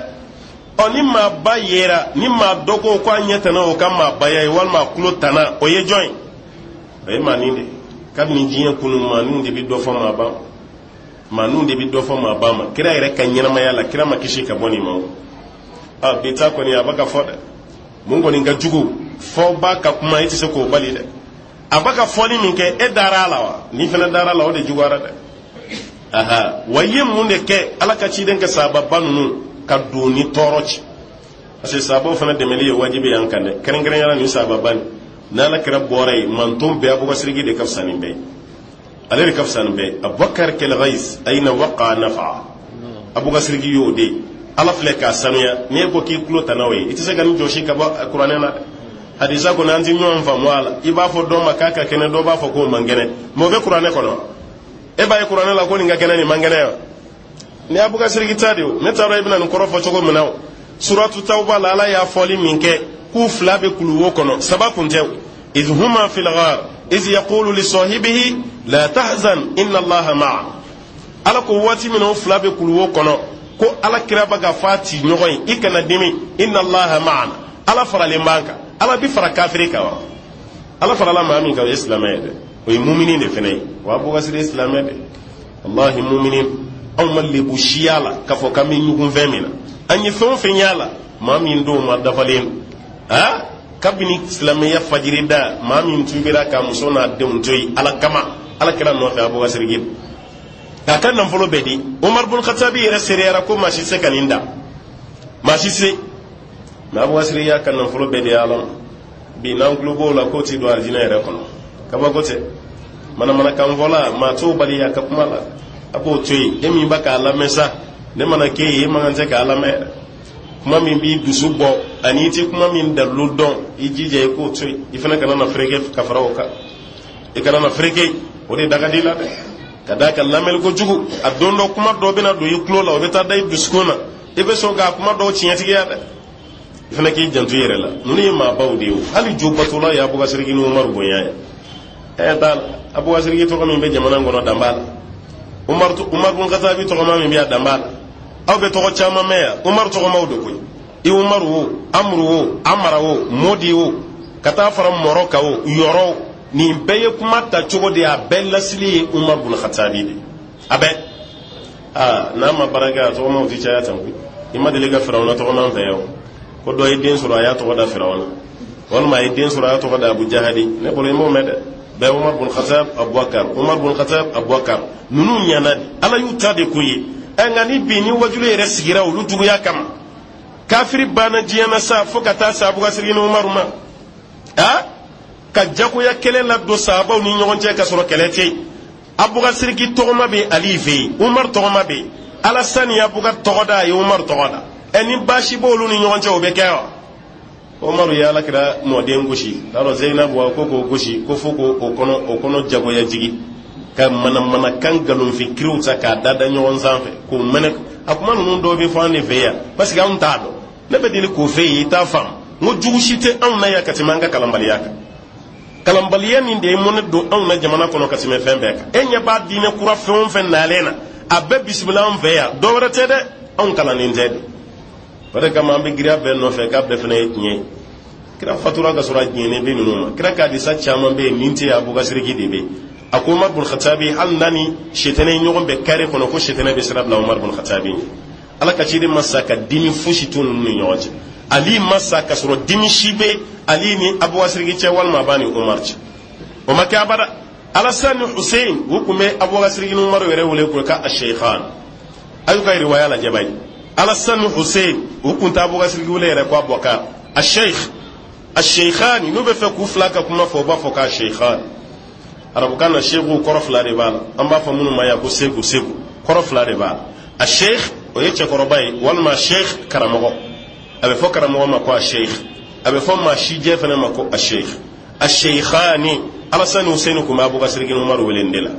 Ɔ, ni maaba yera, ni maa dɔ ko k'a ɲɛ tana o ka maabaya ye walima a tulo tana, o ye jɔn ye? O ye maanin de ye. Kabini diɲɛ kunu, maaninw de bɛ dɔ fɔ maaba ma, maaninw de bɛ dɔ fɔ maaba ma. Kira yɛrɛ ka ɲɛnamaya la, kira ma kisi ka bɔ nin ma o. A bi ta kɔni, a bɛ ka fɔ dɛ, mun kɔni ka jugu, fɔba ka kuma, e tɛ se k'o bali dɛ. A bɛ ka fɔli min kɛ, e dara a la wa? N'i fana dara a la, o de juguyara dɛ. Aha, wa i ye mun de kɛ Ala ka ciden ka sahababa ninnu? ka don ni tɔɔrɔ cɛ, parce que sahabaw fana dɛmɛli ye wajibi y'an kan dɛ, kɛrɛnkɛrɛnnenya la nin sahababa nin. N'Ala kira bɔra yen, manton bɛɛ, Abubakar Siriki de ka fisa nin bɛɛ ye, ale de ka fisa nin bɛɛ ye. Abubakar kɛlɛgayis ayina waqa nafa, Abubakar Siriki y'o de ye. Ala filɛ k'a sanuya. N'e ko k'i tulo tana o ye, i tɛ se ka nin jɔsi ka bɔ kuranɛ na dɛ. Hadisa kɔni, an ti ɲɔgɔn faamu a la. I b'a fɔ dɔ ma k'a ka kɛnɛ, dɔ b'a fɔ k'o man kɛnɛ, mais o bɛ kuranɛ kɔnɔ. E b'a ye kuranɛ la ko nin ka kɛnɛ, nin man kɛnɛ wa? Ni Abubakar Siriki ta de o, ne t'a dɔn i bɛna nin kɔrɔ fɔ cogo min na. O suratu Tawba la, Ala y'a fɔli min kɛ k'u fila bɛ kuluwo kɔnɔ, saba kun tɛ o. Iz huma fil ghar iz yaqulu li sahibihi la tahzan inna Allaha ma'a. Ala ko waati min na o fila bɛ kuluwo kɔnɔ, ko Ala kira bɛ ka fɔ a ti ɲɔgɔn ye: i kana dimi, inna Allaha ma'ana, Ala faralen b'an kan. Ala bi fara kafiri kan wa? Ala farala maa min kan, o ye silamɛ ye dɛ, o ye mumini de fana ye wa. Abubakar Siriki ye silamɛ de, wallahi mumini. Anw ma lebu siya la k'a fɔ k'an bɛ ɲugun fɛn min na. An ye fɛn o fɛn y'a la, maa min don ma dafalen don. Aa, kabini silamɛya fajiri da, maa min tubira k'a muso n'a denw to yen Ala kama, Ala kira nɔfɛ, Abubakar Siriki k'a ka nafolo bɛɛ di. Umar bun Khattabi yɛrɛ seereyara ko maa si se ka nin da, maa si se. Mais Abubakar Siriki y'a ka nafolo bɛɛ di Ala ma. Bi n'an tulo b'o la k'o ti don arijinɛ yɛrɛ kɔnɔ, kabako tɛ. Manamanakan fɔla, maa t'o bali a ka kuma la, a b'o to yen. E min b'a k'a lamɛn sa, ne mana k'e ye, e man kan tɛ k'a lamɛn yɛrɛ. Kuma min b'i dusu bɔ ani i tɛ kuma min dalilu dɔn, i jija i k'o to yen. I fana kana na fereke ka fara o kan, i kana na fereke, o de da ka di la dɛ. Ka d'a kan lamɛnni kojugu, a don dɔ kuma dɔ bɛna don i tulo la, o bɛ taa da i dusukun na, i bɛ sɔn k'a kuma dɔw tiɲɛtigiya dɛ. I fana k'i janto i yɛrɛ la. Ninnu ye maabaw de ye o. Hali jo batola ye Abubakar Siriki ni Umaru bonya ye. Ɛ t'a la, Abubakar Siriki tɔgɔ min bɛ jamana kɔnɔ, dan b'a la. Umar, Umar bun Khattabi tɔgɔma min bɛ yan, dan b'a la. Aw bɛ tɔgɔ caman mɛn yan, Umaru tɔgɔmaw de koyi. I Umaru o, Amuru o, Amara o, Modi o, ka taa fara Mɔrɔ kan o, Yɔrɔ o, nin bɛɛ ye kuma ta cogo de ye. A bɛɛ lasili ye Umar bun Khattabi de. A bɛɛ, aa, n'a ma baara kɛ, a tɔgɔmaw ti caya tan koyi. I ma deli ka Firawuna tɔgɔma fɛ yan o, ko dɔ ye den sɔrɔ, a y'a tɔgɔ da Firawuna, walima a ye den sɔrɔ, a y'a tɔgɔ da Abu Jahali? Ne bolo, i m'o mɛn dɛ. Bɛɛ Umar bun Khattab, Abubakar, Umar bun Khattab, Abubakar. Ninnu ɲana de, Ala y'u ta de k'u ye. Ɛ, nka ni bi ni wajulu yɛrɛ sigira olu juguya kama, kafiri banna diɲɛ na sa, fo ka taa se Abubakar Siriki ni Umaru ma, a ka jagoya kɛlɛ ladon sahabaw ni ɲɔgɔn cɛ ka sɔrɔ kɛlɛ tɛ yen. Abubakar Siriki tɔgɔma bɛ Ali fɛ yen, Umaru tɔgɔma bɛ yen. Alasani ye Abubakar tɔgɔ da, a ye Umaru tɔgɔ da. Ɛ, ni baasi b'olu ni ɲɔgɔn cɛ, o bɛ kɛ wa? Umaru ye Alakira mɔden gosi, t'a dɔn Zeyinabu wa, ko k'o gosi ko fo k'o kɔnɔ, o kɔnɔ jagoya jigi ka manamanakan nkalonfin kiriw ta k'a da da ɲɔgɔn sanfɛ k'o mɛnɛ. A kuma ninnu dɔw bɛ fɔ an de fɛ yan, parce que anw t'a dɔn. Ne bɛ deli k'o fɛ yen, i t'a faamu. N ko jugu si tɛ anw na yan ka tɛmɛ an ka kalanbaliya kan. Kalanbaliya nin de ye mɔnɛ don anw na jamana kɔnɔ ka tɛmɛ fɛn bɛɛ kan. E ɲɛ b'a diinɛ kura fɛn o fɛn nalen na, a bɛɛ bisimila anw fɛ yan. Dɔ wɛrɛ tɛ dɛ, anw kalannen tɛ de. O de kama an bɛ giriya bɛɛ nɔfɛ k'a bɛɛ fana ye tiɲɛ ye. Kira fatura ka sɔrɔ a diɲɛnen bɛ ninnu ma. Kira ka hadisa caman bɛ yen min tɛ yen, Abubakar Siriki de bɛ yen. A ko Umar bun Khatabi, hali n'a ni sɛtɛnɛ ye ɲɔgɔn bɛn kare kɔnɔ, ko sɛtɛnɛ bɛ sira bila Umar bun Khatabi ɲɛ. Ala ka ciden ma sa ka dimi fosi to ninnu ni ɲɔgɔn cɛ. Ali ma sa ka sɔrɔ dimi si bɛ Ali ni Abubakar Siriki cɛ, walima a b'a ni Umar cɛ. O ma kɛ abada. Alasan ni Hussein, u tun bɛ Abubakar Siriki ni Umaru yɛrɛ wele k'o ka Asheikhan. A y'u ka riwaya lajɛ bayi. Alasan ni Hussein, u tun tɛ Abubakar Siriki wele yɛrɛ ko Abubakar, Asheikh, Asheikhani. N'u bɛ fɛ k'u fila ka kuma fɔ, u b'a fɔ k'a Sheikhan. Arabukan na, seku kɔrɔ fila de b'a la. An b'a fɔ minnu ma yan ko seku, seku kɔrɔ fila de b'a la. A sheikh, o ye cɛkɔrɔba ye, walima sheikh karamɔgɔ. A bɛ fɔ karamɔgɔ ma ko a sheikh, a bɛ fɔ maa sijɛ fana ma ko a sheikh. A sheikhani, Alasan ni Hussein kun bɛ Abubakar Siriki ni Umaru wele nin de la.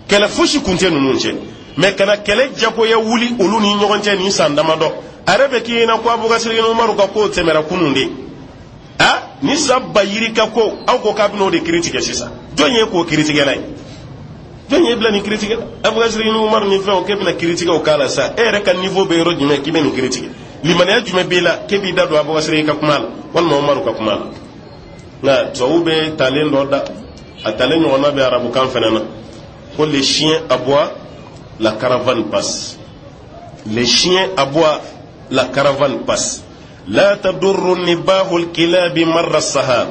Kɛlɛ fosi kun tɛ ninnu cɛ, mais kana kɛlɛ jagoya wuli olu ni ɲɔgɔn cɛ nin san damadɔ. A yɛrɛ bɛ k'i ɲɛna ko Abubakar Siriki ni Umaru ka kow tɛmɛra kunun de. A ni san ba yirika ko aw ko k'a bɛn'o de kiri tigɛ sisan, jɔn ye k'o kiritigɛla ye? Jɔn ye bila nin kiri tigɛ la? Abubakar Siriki ni Umaru ni fɛnw, k'e bɛna kiri tigɛ o k'a la sa. E yɛrɛ ka niveau bɛ yɔrɔ jumɛn k'i bɛ nin kiri tigɛ? Limaniya jumɛn b'i la k'e b'i da don Abubakar Siriki ka kuma la walima Umaru ka kuma la? Nka tubabu bɛ talen dɔ da, a talen ɲɔgɔnna bɛ arabukan fana na, ko les chiens aboient, la caravane passe. Les chiens aboient, la caravane passe. La tadurru nibahul kilabi marra sahab.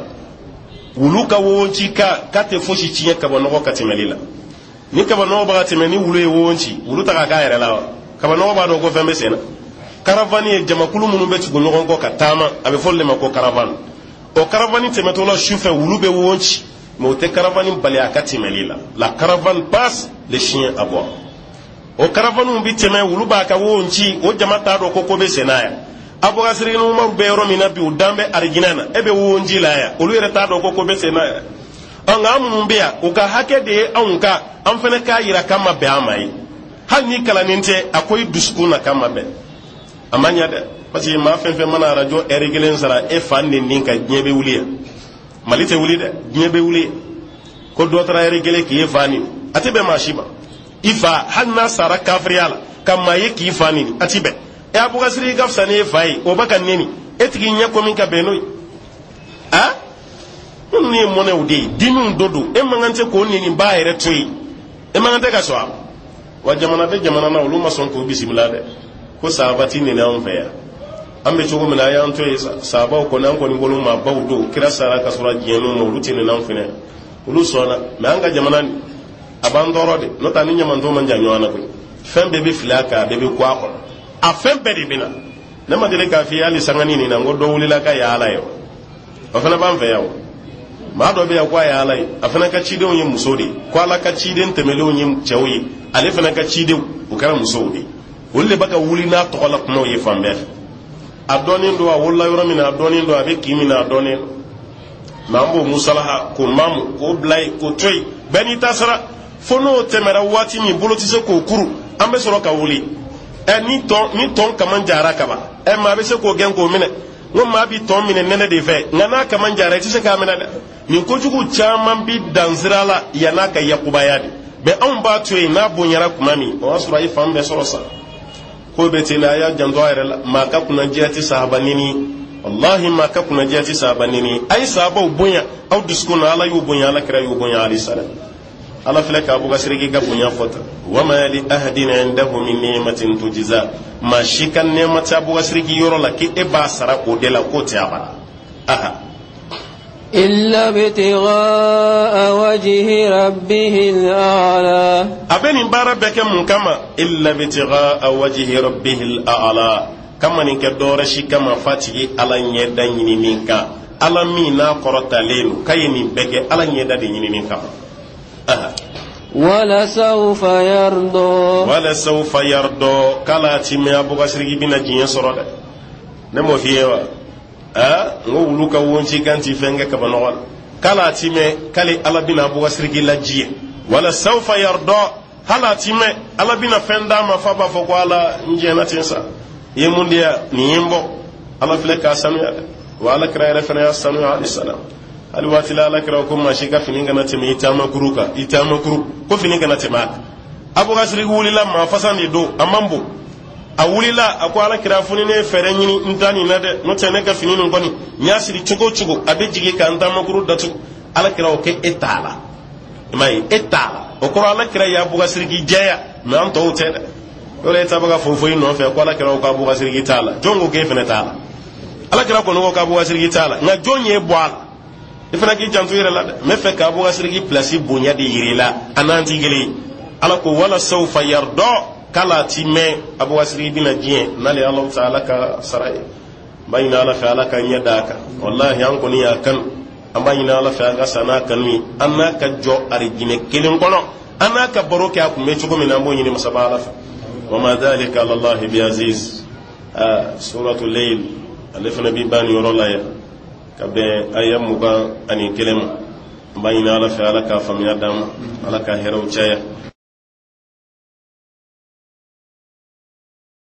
Wulu ka wonci ka k'a tɛ fosi tiɲɛ kabanɔgɔ ka tɛmɛli la. Ni kabanɔgɔ b'a ka tɛmɛ, ni wulu ye wonci, wulu ta k'a k'a yɛrɛ la wa? Kabanɔgɔ b'a dɔn ko fɛn bɛ sen na. Caravane ye jamakulu minnu bɛ tugu ɲɔgɔn kɔ ka taama, a bɛ fɔ olu de ma ko caravane. O caravane tɛmɛtɔ la su fɛ, wulu bɛ won ci, mais o tɛ caravane bali a ka tɛmɛli la. La caravane passe, les chiens aboient. O caravane bi tɛmɛ, wulu b'a ka won ci, o jama t'a dɔn ko ko bɛ sen na yan. Abubakar Sidiki ni Umaru bɛ yɔrɔ min na bi, u dan bɛ arijinɛ na, e bɛ won ci la yan, olu yɛrɛ t'a dɔn ko ko bɛ sen na yan. Ɔ, nka an minnu bɛ yan, u ka hakɛ de ye anw kan, an fana k'a yira k'an ma bɛn an ma ye. Hali ni kalannen tɛ, a ko i dusukun na k'an ma bɛn a ma ɲɛ dɛ, parce que maa fɛn fɛn mana arajo ɛri kelen sara e fa neni ka, diɲɛ bɛ wuli yan. Mali tɛ wuli dɛ, diɲɛ bɛ wuli. Ko dɔ taara ɛri kelen k'i fa neni, a tɛ bɛn maa si ma. I fa, hali n'a sara kafiriya la, ka maa ye k'i fa neni, a ti bɛn. E Abubakar Sidiki ka fisa n'e fa ye, o bɛ ka neni, e tigi ɲɛ ko min ka bɛn n'o ye. A ninnu ye mɔnɛw de ye, dimiw dɔ don. E man kan tɛ k'o neni ba yɛrɛ to yen, e man kan tɛ ka sɔn a ma. Wa jamana bɛ jamana na, olu ma sɔn k'o bisimila dɛ, ko sahaba ti neni anw fɛ yan. An bɛ cogo min na, a y'an to yen. Sahabaw kɔni, an kɔni bolo maabaw don, kira sara ka sɔrɔ a diɲɛn'u ma, olu tɛ neni anw fɛ, olu sɔnna. Mɛ an ka jamana nin, a b'an tɔɔrɔ de, n'o tɛ a ni ɲamanton man jan ɲɔgɔn na koyi. Fɛn bɛɛ bɛ fili a kan, a bɛɛ bɛ ku a kɔnɔ, a fɛn bɛɛ de bɛ na. Ne ma deli k'a f'i ye hali sangani nin na, n ko dɔ wulila k'a ye Ala ye wa? O fana b'an fɛ yan. O maa dɔ bɛ yan ko a ye Ala ye, a fana ka cidenw ye muso de ye. Ko Ala ka ciden tɛmɛlenw ye cɛw ye, ale fana ka cidenw o kɛra musow de ye. Olu de bɛ ka wuli n'a tɔgɔ la kumaw ye fan bɛɛ fɛ. A dɔnnen don a wolola yɔrɔ min na, a dɔnnen don a bɛ kin min na, a dɔnnen don. Mɛ an b'o musalaha k'o mamu, k'o bila yen, k'o to yen, bɛɛ n'i ta sara. Fo n'o tɛmɛra waati min, bolo tɛ se k'o kuru, an bɛ sɔrɔ ka wuli. Ɛ, ni tɔn kaman jara kaban, ɛ, maa bɛ se k'o gɛn k'o minɛ. N ko maa bi tɔn minɛ nɛnɛ de fɛ, nka n'a kaman jara, i tɛ se k'a minɛ dɛ. Nin kojugu caman bi dan sira la yann'a ka yakubaya de. Mɛ anw b'a to yen, n'a bonyara tuma min, o y'a sɔrɔ a ye fan bɛɛ sɔrɔ sa. Ko bɛ ten, a y'a janto a yɛrɛ la. Maa ka kunnadiya tɛ sahaba neni, walahi, maa ka kunnadiya tɛ sahaba neni. A ye sahabaw bonya aw dusukun na. Ala y'u bonya, Ala kira y'u bonya, alayhi salam. Ala filɛ ka Abubakar Sidiki ka bonya fɔ tan: wama li ahadin indahu min ni'matin tujza. Maa si ka nɛɛma tɛ Abubakar Sidiki yɔrɔ la k'e b'a sara o de la, k'o tɛ abada. Aha. إلا ابتغاء وجه ربه الأعلى. A bɛ nin baara bɛɛ kɛ mun kama? Illa btighaa wajhi rabbihil a'la. Kama nin kɛ dɔwɛrɛ si kama f'a tigi Ala ɲɛda ɲinini kan, Ala min n'a kɔrɔtalen don. K'a ye nin bɛɛ kɛ Ala ɲɛda de ɲinini kama. Aha. ولسوف يرضى. Wala sawfa yarda. K'ala ti mɛn, Abubakar Sidiki bɛna diɲɛ sɔrɔ dɛ. Ne m'o f'i ye wa? Aa, n ko wulu ka wonci kan ti fɛn kɛ kabanɔgɔ la. K'ala ti mɛn, k'ale Ala bɛna Abubakar Sidiki lajiɲɛ. Wala sawfa yarda. Hali a ti mɛn, Ala bɛna fɛn d'a ma f'a b'a fɔ ko Ala, n jɛnna ten sa, i ye mun di yan, nin ye n bɔ. Ala filɛ k'a sanuya dɛ. Wa Ala kira yɛrɛ fana y'a sanuya, alayhi salam. Hali waati la, Ala kira ko maa si ka fini kana tɛmɛ i taamakuru kan, i taamakuru ko fini kana tɛmɛ a kan. Abubakar Sidiki wulila, maa fasan de don, a man bon. A wulila, a ko Ala kira, fo ni ne ye fɛɛrɛ ɲini n ta nin na dɛ, n'o tɛ ne ka fini nin kɔni, n y'a siri cogo o cogo, a bɛ jigin ka n taamakuru datugu. Ala kira o kɛ, e t'a la, i m'a ye, e t'a la. O kɔrɔ, Ala kira ye Abubakar Sidiki jɛya, mɛ an tɔw tɛ dɛ. Yɔrɔ e ta bɛ ka fo foyi nɔfɛ ko Ala kira ko Abubakar Sidiki t'a la. Jɔn ko k'e fana t'a la? Ala kira kɔni ko k'Abubakar Sidiki t'a la, nka jɔn y'e bɔ a la? I fana k'i janto i yɛrɛ la dɛ. N bɛ fɛ ka Abubakar Sidiki place bonya de yir'i la, a n'an ti kelen ye. Ala ko wala sawfa yarda. K'ala ti mɛn, Abubakar Sidiki bɛna diɲɛ n'ale Alahu taala ka sara ye. N b'a ɲini Ala fɛ, Ala ka ɲɛ d'a kan. Walahi, an kɔni y'a kanu, an b'a ɲini Ala fɛ, an ka sa n'a kanu ye, an n'a ka jɔ arijinɛ kelen kɔnɔ, an n'a ka baro kɛ a kun bɛ cogo min na. An b'o ɲini masaba Ala fɛ. Wama dhalika ala Allahi bi aziz. Suratu Layl, ale fana bi ban nin yɔrɔ la yan ka bɛn aya 21 ma. N b'a ɲini Ala fɛ, Ala k'a faamuya d'an ma, Ala ka hɛrɛw caya.